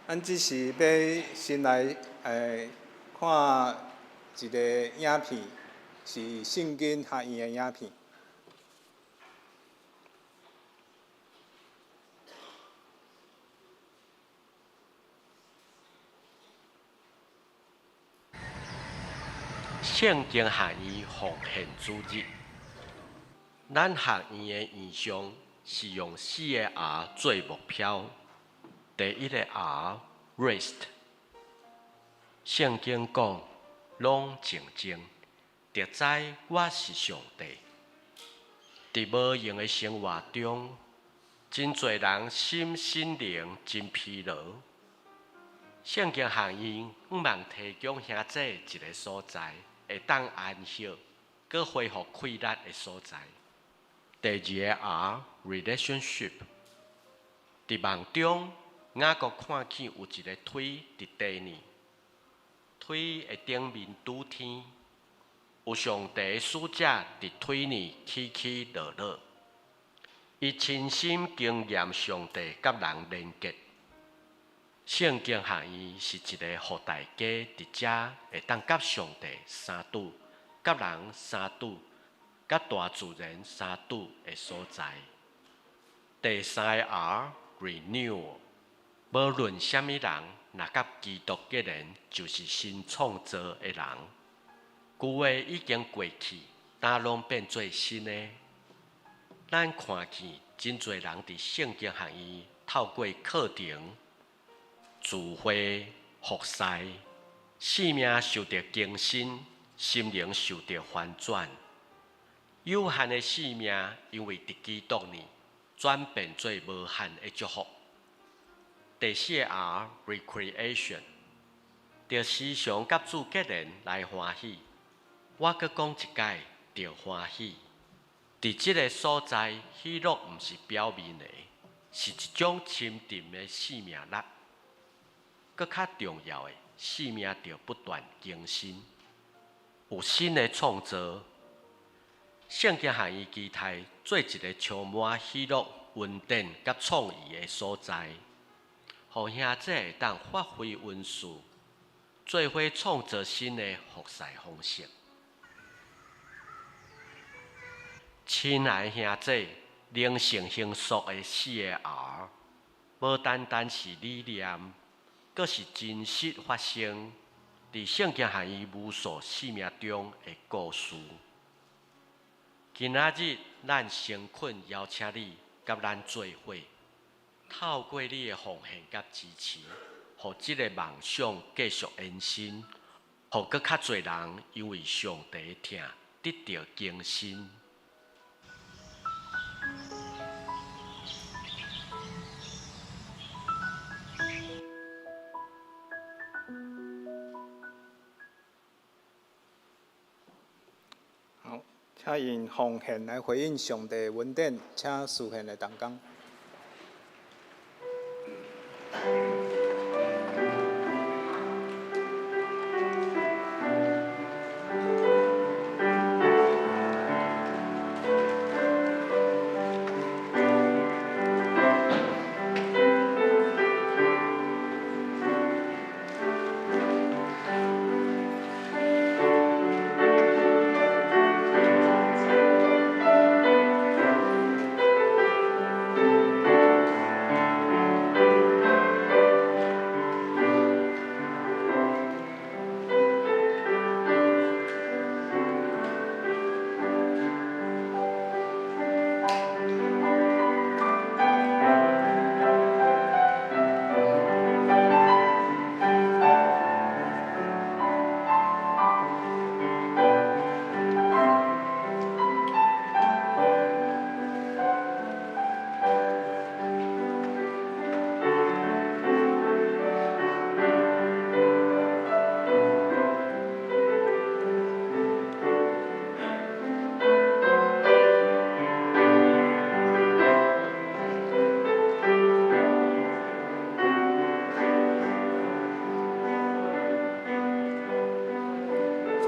咱這時欲先來看一个影片，是聖經學院的影片。聖經學院奉獻主日，咱學院的院長是用四个 R 做目標。第一个 R，Rest。聖經講，攏靜靜，就知我是上帝。佇無閒的生活中，真濟人心身靈真疲勞。聖經學院向望提供兄姊一个所在，會當安息，閣恢復氣力的所在。第二個 R，Relationship。佇夢中，雅各看見有一个推佇地呢，推的頂面拄天，有上帝的使者佇推呢起起落落。伊親身經驗上帝佮人連結。聖經學院是一个予大家佇遮會當佮上帝相拄、佮人相拄、佮大自然相拄的所在。第三個 R，Renewal。無論啥物人，若佮基督結連，就是新創造的人。舊的已經過去，焦攏變做新的。咱看見真濟人佇聖經學院透過課程、聚會、服侍，生命受著更新，心靈受著翻轉。有限的生命，因為佇基督內轉變做無限的祝福。第四個 R Recreation，著時常佮主結連來歡喜。我閣講一擺，著歡喜。佇這个所在，喜樂毋是表面的，是一種深沉的生命力。閣較重要的，生命著不斷更新，有新的創造。聖經學院期待做一个充滿喜樂、恩典佮創意的所在，予兄弟會當發揮恩賜，做伙創造新的服侍方式。親愛兄弟，靈性形塑的四个 R，無單單是理念，閣是真實發生佇聖經學院無數生命中的故事。今仔日，咱誠懇邀請你佮咱做伙，透過你的奉獻佮支持，予這个夢想繼續延伸，予閣較濟人因為上帝的疼得著更新。好，請用奉獻來回應上帝的恩典，請司獻的同工。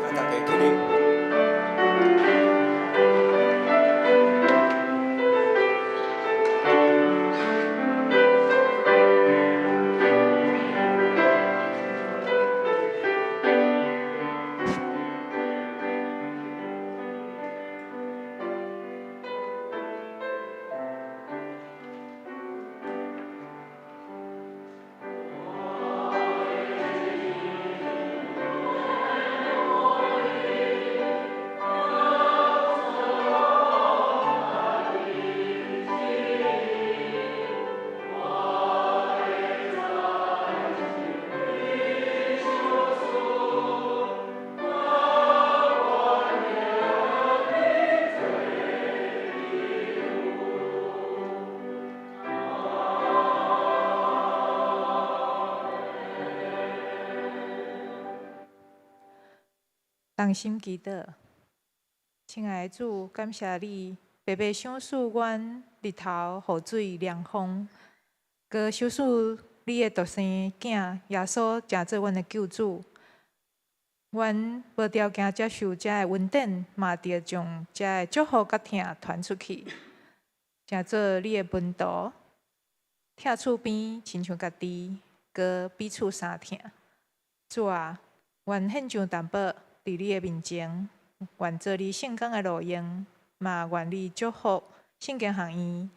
請大家起立。同心祈禱，親愛的主，感謝你白白賞賜阮日頭、雨水、涼風，閣賞賜你的獨生囝耶穌，成做阮的救主。阮無條件接受這个恩典，嘛著將這个祝福佮疼傳出去，成做你的門徒，疼厝邊親像家己，閣彼此相疼。主啊，願獻上淡薄。佇你的面前，願做你聖工的路用，嘛願你祝福聖經學院，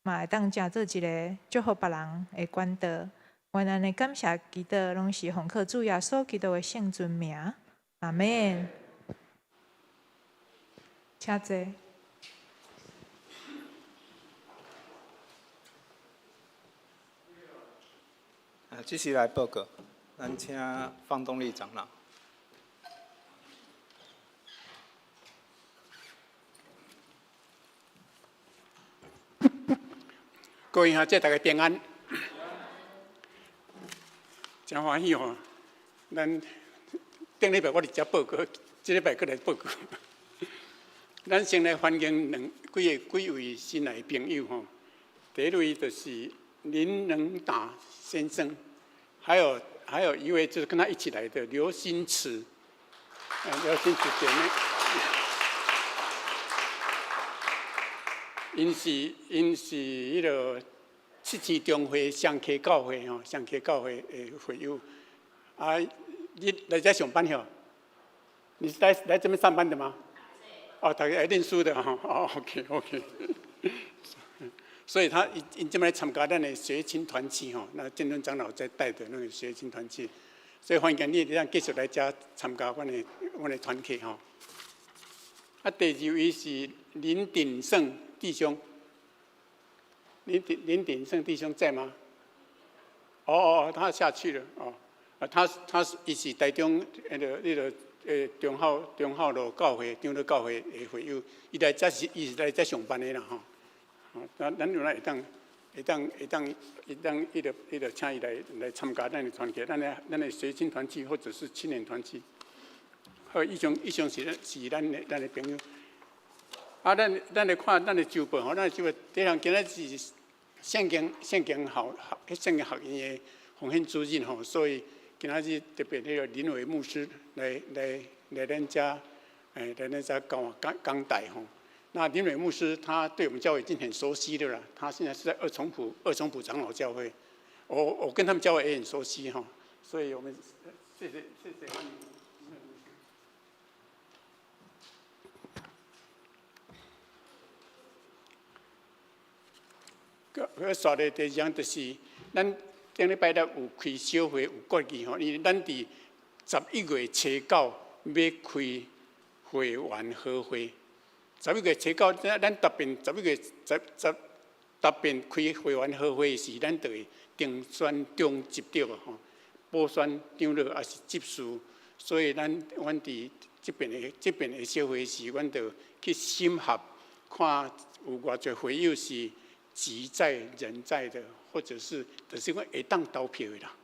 嘛會當成做一个祝福別人的管道。願按呢感謝祈禱，攏是奉靠主耶穌基督的聖尊名，阿們。請坐。啊，這時來報告，咱請方東力長老。各位兄弟，大家平安，真歡喜吼！咱頂禮拜我佇遮報告，這禮拜閣來報告。咱先來歡迎兩幾个幾位新來的朋友吼。第一位就是林能達先生，還有一位就是跟他一起來的劉新慈，劉新慈姐妹。𪜶是彼个七星中會雙溪教會吼，雙溪教會的會友。啊，你來遮上班吼？你是來這邊上班的嗎？哦，大家來念書的吼。哦，OK OK。所以他𪜶這擺來參加咱的學青團契吼，那建敦長老在帶的那個學青團契，所以歡迎你會當繼續來遮參加阮的團契吼。啊，第二位是林鼎盛弟兄，林鼎盛弟兄在嗎？哦哦，他下去了哦。啊，他是伊是台中彼个忠孝路教會長老教會的會友，伊是來遮上班的啦吼。哦，咱有來會當彼个請伊來參加咱的團契，咱的學青團契或者是青年團契。好，以上是咱的朋友。啊，咱來看咱的週報吼，咱的週報第一項今仔是聖經學院的奉獻主日吼，所以今仔日特別彼個林偉牧師來咱遮講講講台吼。那林偉牧師他對我們教會已經很熟悉的啦，他現在是在二重埔長老教會，我跟他們教會也很熟悉哈，所以我們謝謝謝謝歡迎。閣煞咧，第二項就是，咱頂禮拜六有開小會有決議吼，因為咱佇11月初9欲開會員和會，十一月初九，咱答辯十一月十十答辯開會員和會時，咱就會定選中執著吼，補選長老抑是執事，所以阮佇這邊的小會時，阮就去審核，看有偌濟會友是職在人在的，或者是就是講會當投票的啦，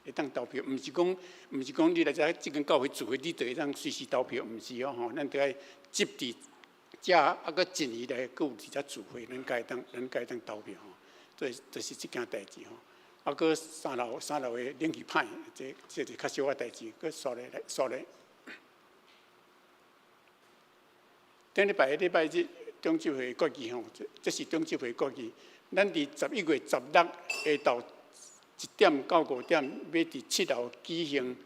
會當投票，毋是講你來遮這間教會聚會，你就會當隨時投票，毋是哦吼，咱著愛執佇遮啊，閣一年來閣有佇遮聚會，咱才會當投票吼。所以就是這件代誌吼。啊，閣三樓的冷氣歹，這是較小的代誌，閣煞咧來煞咧。頂禮拜禮拜日長執會決議吼，這是長執會決議。咱佇11月16下晝1點到5點，欲佇7樓舉行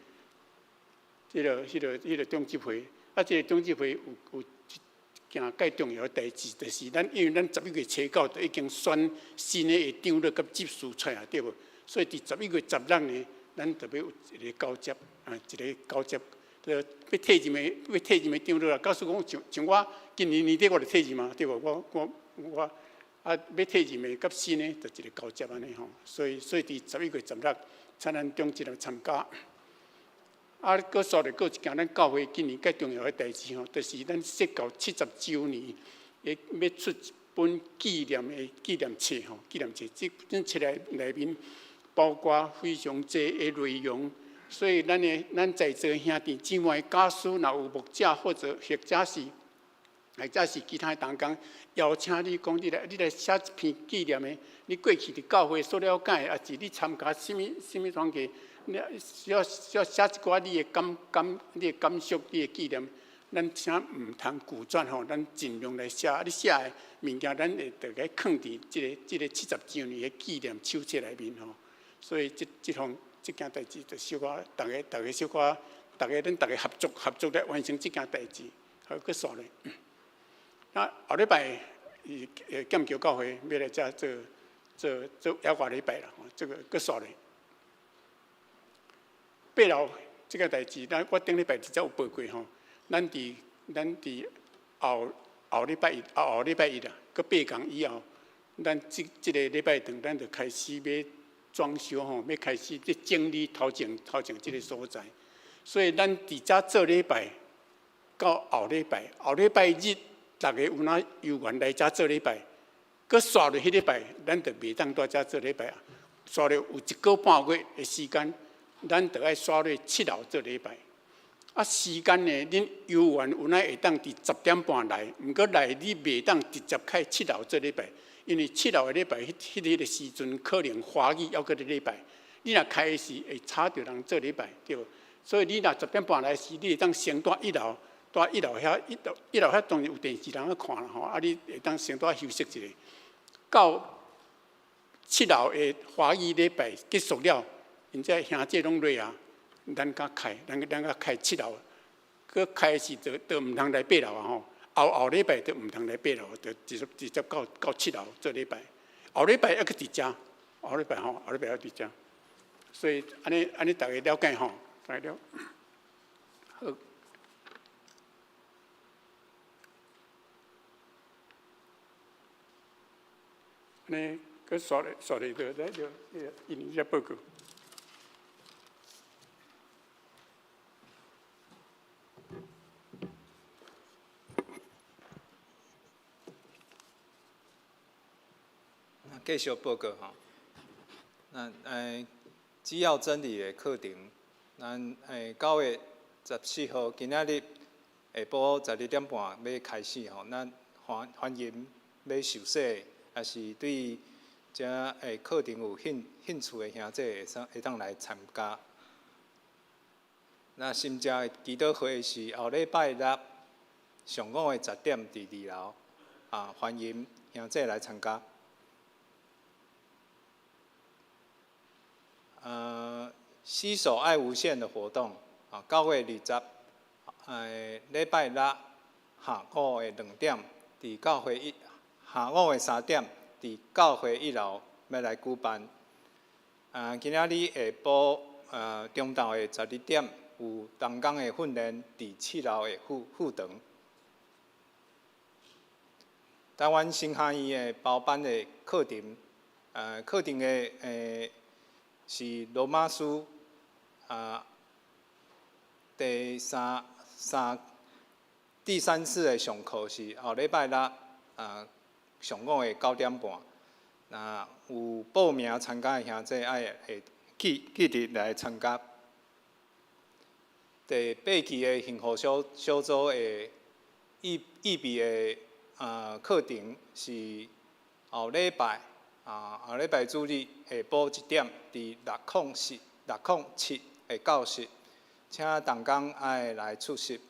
這个長執會。啊，這個長執會有一件蓋重要的代誌，就是咱因為咱11月初9就已經選新的長老佮執事出來，對無？所以佇11月16呢，咱就欲有一个交接，啊，一个交接。就欲退任的長老啊，假使講像我今年年底我就退任嘛，對無？我啊，欲退任的佮新的，就一个交接按呢吼。所以佇11月16，請咱長執來參加。啊，閣煞咧，閣有一件咱教會今年較重要的代誌吼，就是咱設教70週年，會欲出一本紀念冊吼，紀念冊。這本冊內面包括非常濟的內容。所以，咱在座兄弟姊妹、假使若有牧者或者是其他的同工，邀請你講，你來寫一篇紀念的，你過去佇教會所了解的，抑是你參加啥物啥物團契，你需要寫一寡你的感觸、你的紀念，咱請毋通拒絕吼，咱盡量來寫。你寫的物件，咱會著共囥佇這個70週年的紀念手冊內面吼。所以這件代誌就小可，逐家小可，咱逐家合作來完成這件代誌，好，閣煞咧。那後禮拜，劍橋教會欲來遮做額外禮拜啦，這個閣煞咧。八樓這個代誌，我頂禮拜直接有報過吼。咱佇後後禮拜一，後後禮拜一啦，閣八工以後，咱這個禮拜堂，咱就開始欲裝修吼，欲開始咧整理頭前這个所在，所以咱佇遮做禮拜到後禮拜，後禮拜日，逐家有哪有緣來遮做禮拜，閣煞落彼禮拜，咱就袂當蹛遮做禮拜啊。煞落有一個半月的時間，咱就愛煞落七樓做禮拜。啊，時間呢，恁有緣有哪會當佇10點半來，毋過來你袂當直接開七樓做禮拜，因為七樓的禮拜，彼個時陣可能華語猶閣咧禮拜，你若開的時會吵著人做禮拜，對無？所以你若十點半來時，你會當先蹛一樓，蹛一樓遐一樓遐當然有電視人咧看啦吼，啊，你會當先蹛休息一下，到七樓的華語禮拜結束了，𪜶這兄姊攏落啊。咱才開，咱才開七樓，閣開時就毋通來八樓啊吼。後後禮拜就毋通來八樓，就直接到七樓做禮拜。後禮拜猶閣佇遮，後禮拜吼，後禮拜猶佇遮。所以按呢按呢，逐家了解吼，逐家了。好。按呢，閣煞咧煞咧，就來就印這報告。繼續報告吼，咱只要真理的課程，咱9月14號今仔日下晡12點半欲開始吼，咱歡迎欲受洗，抑是對這課程有興趣的兄弟會當來參加。那新正的祈禱會是後禮拜六上午的10點佇二樓，啊，歡迎兄弟來參加。攜手愛無限的活動，啊，9月20，禮拜六下午的2點，佇教會一下午的3點，佇教會一樓欲來舉辦。今仔日下晡，中晝的12點有同工的訓練，佇7樓的副堂。台灣神學院的包班的課程，課程的是羅馬書啊，第三次的上課是後禮拜六啊上午的9點半。若有報名參加的兄弟，愛會記得來參加。第八期的幸福小組的預備的課程是後禮拜。啊，後禮拜主日下晡1點，佇607的教室，請同工愛來出席。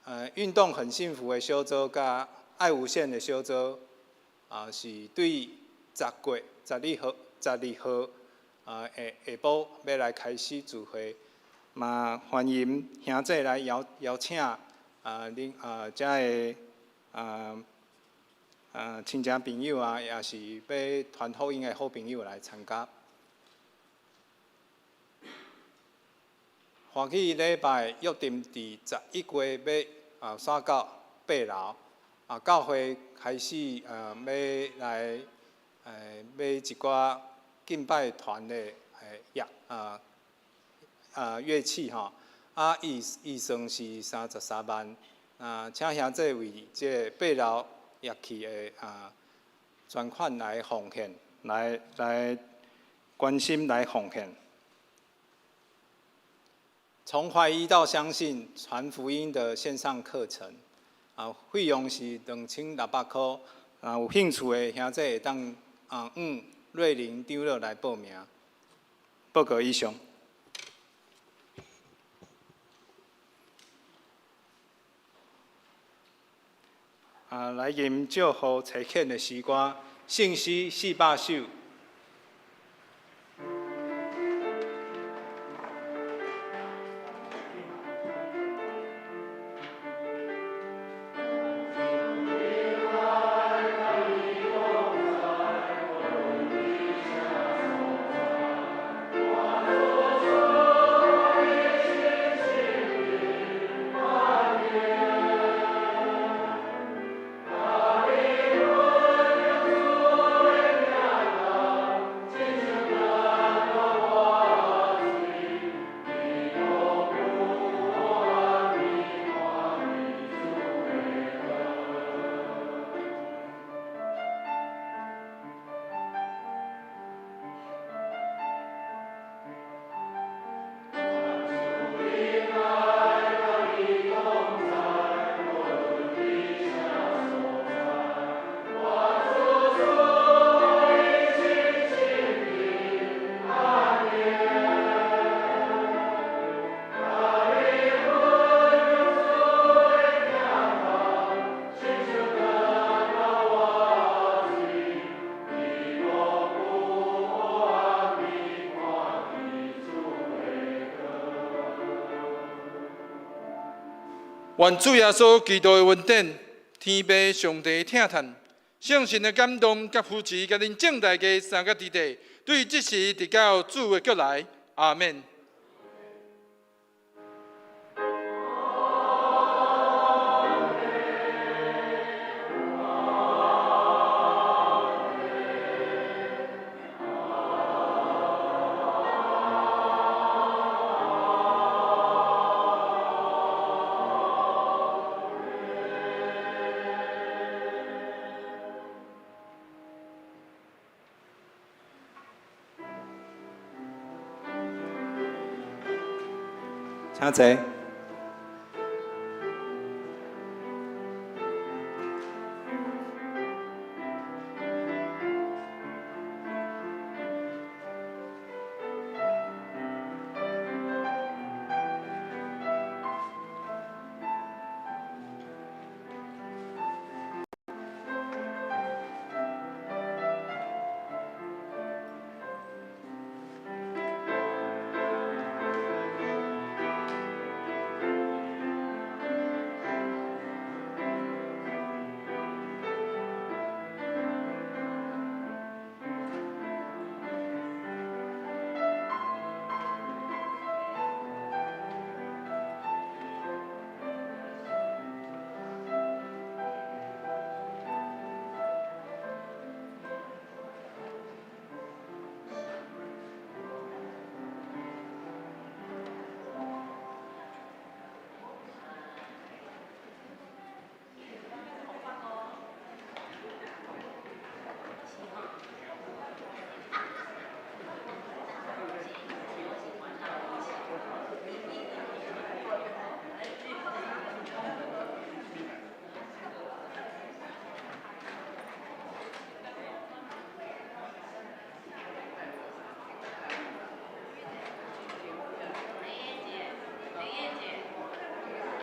運動很幸福的小組佮愛無限的小組，啊，是對10月12號，啊，下晡欲來開始聚會，嘛歡迎兄弟來邀請啊，恁啊，遮的啊。親戚朋友啊，也是欲傳福音的好朋友來參加。歡喜禮拜約定佇11月欲啊，徙到8樓，啊，教會開始欲來買一寡敬拜團的樂器吼，啊，預算是33萬，啊，請兄弟為這個8樓樂器的捐款來奉獻，來關心來奉獻。從懷疑到相信傳福音的線上課程，啊，費用是2600箍，啊，有興趣的兄弟會當向瑞玲長老來報名。報告以上。啊，來吟祝福差遣的詩歌，聖詩400首。我願主耶穌基督的恩典、天父上帝的疼疼、聖神的感動佮扶持，佮恁眾大家三個弟弟，對這時直到主的閣來，阿們。請坐。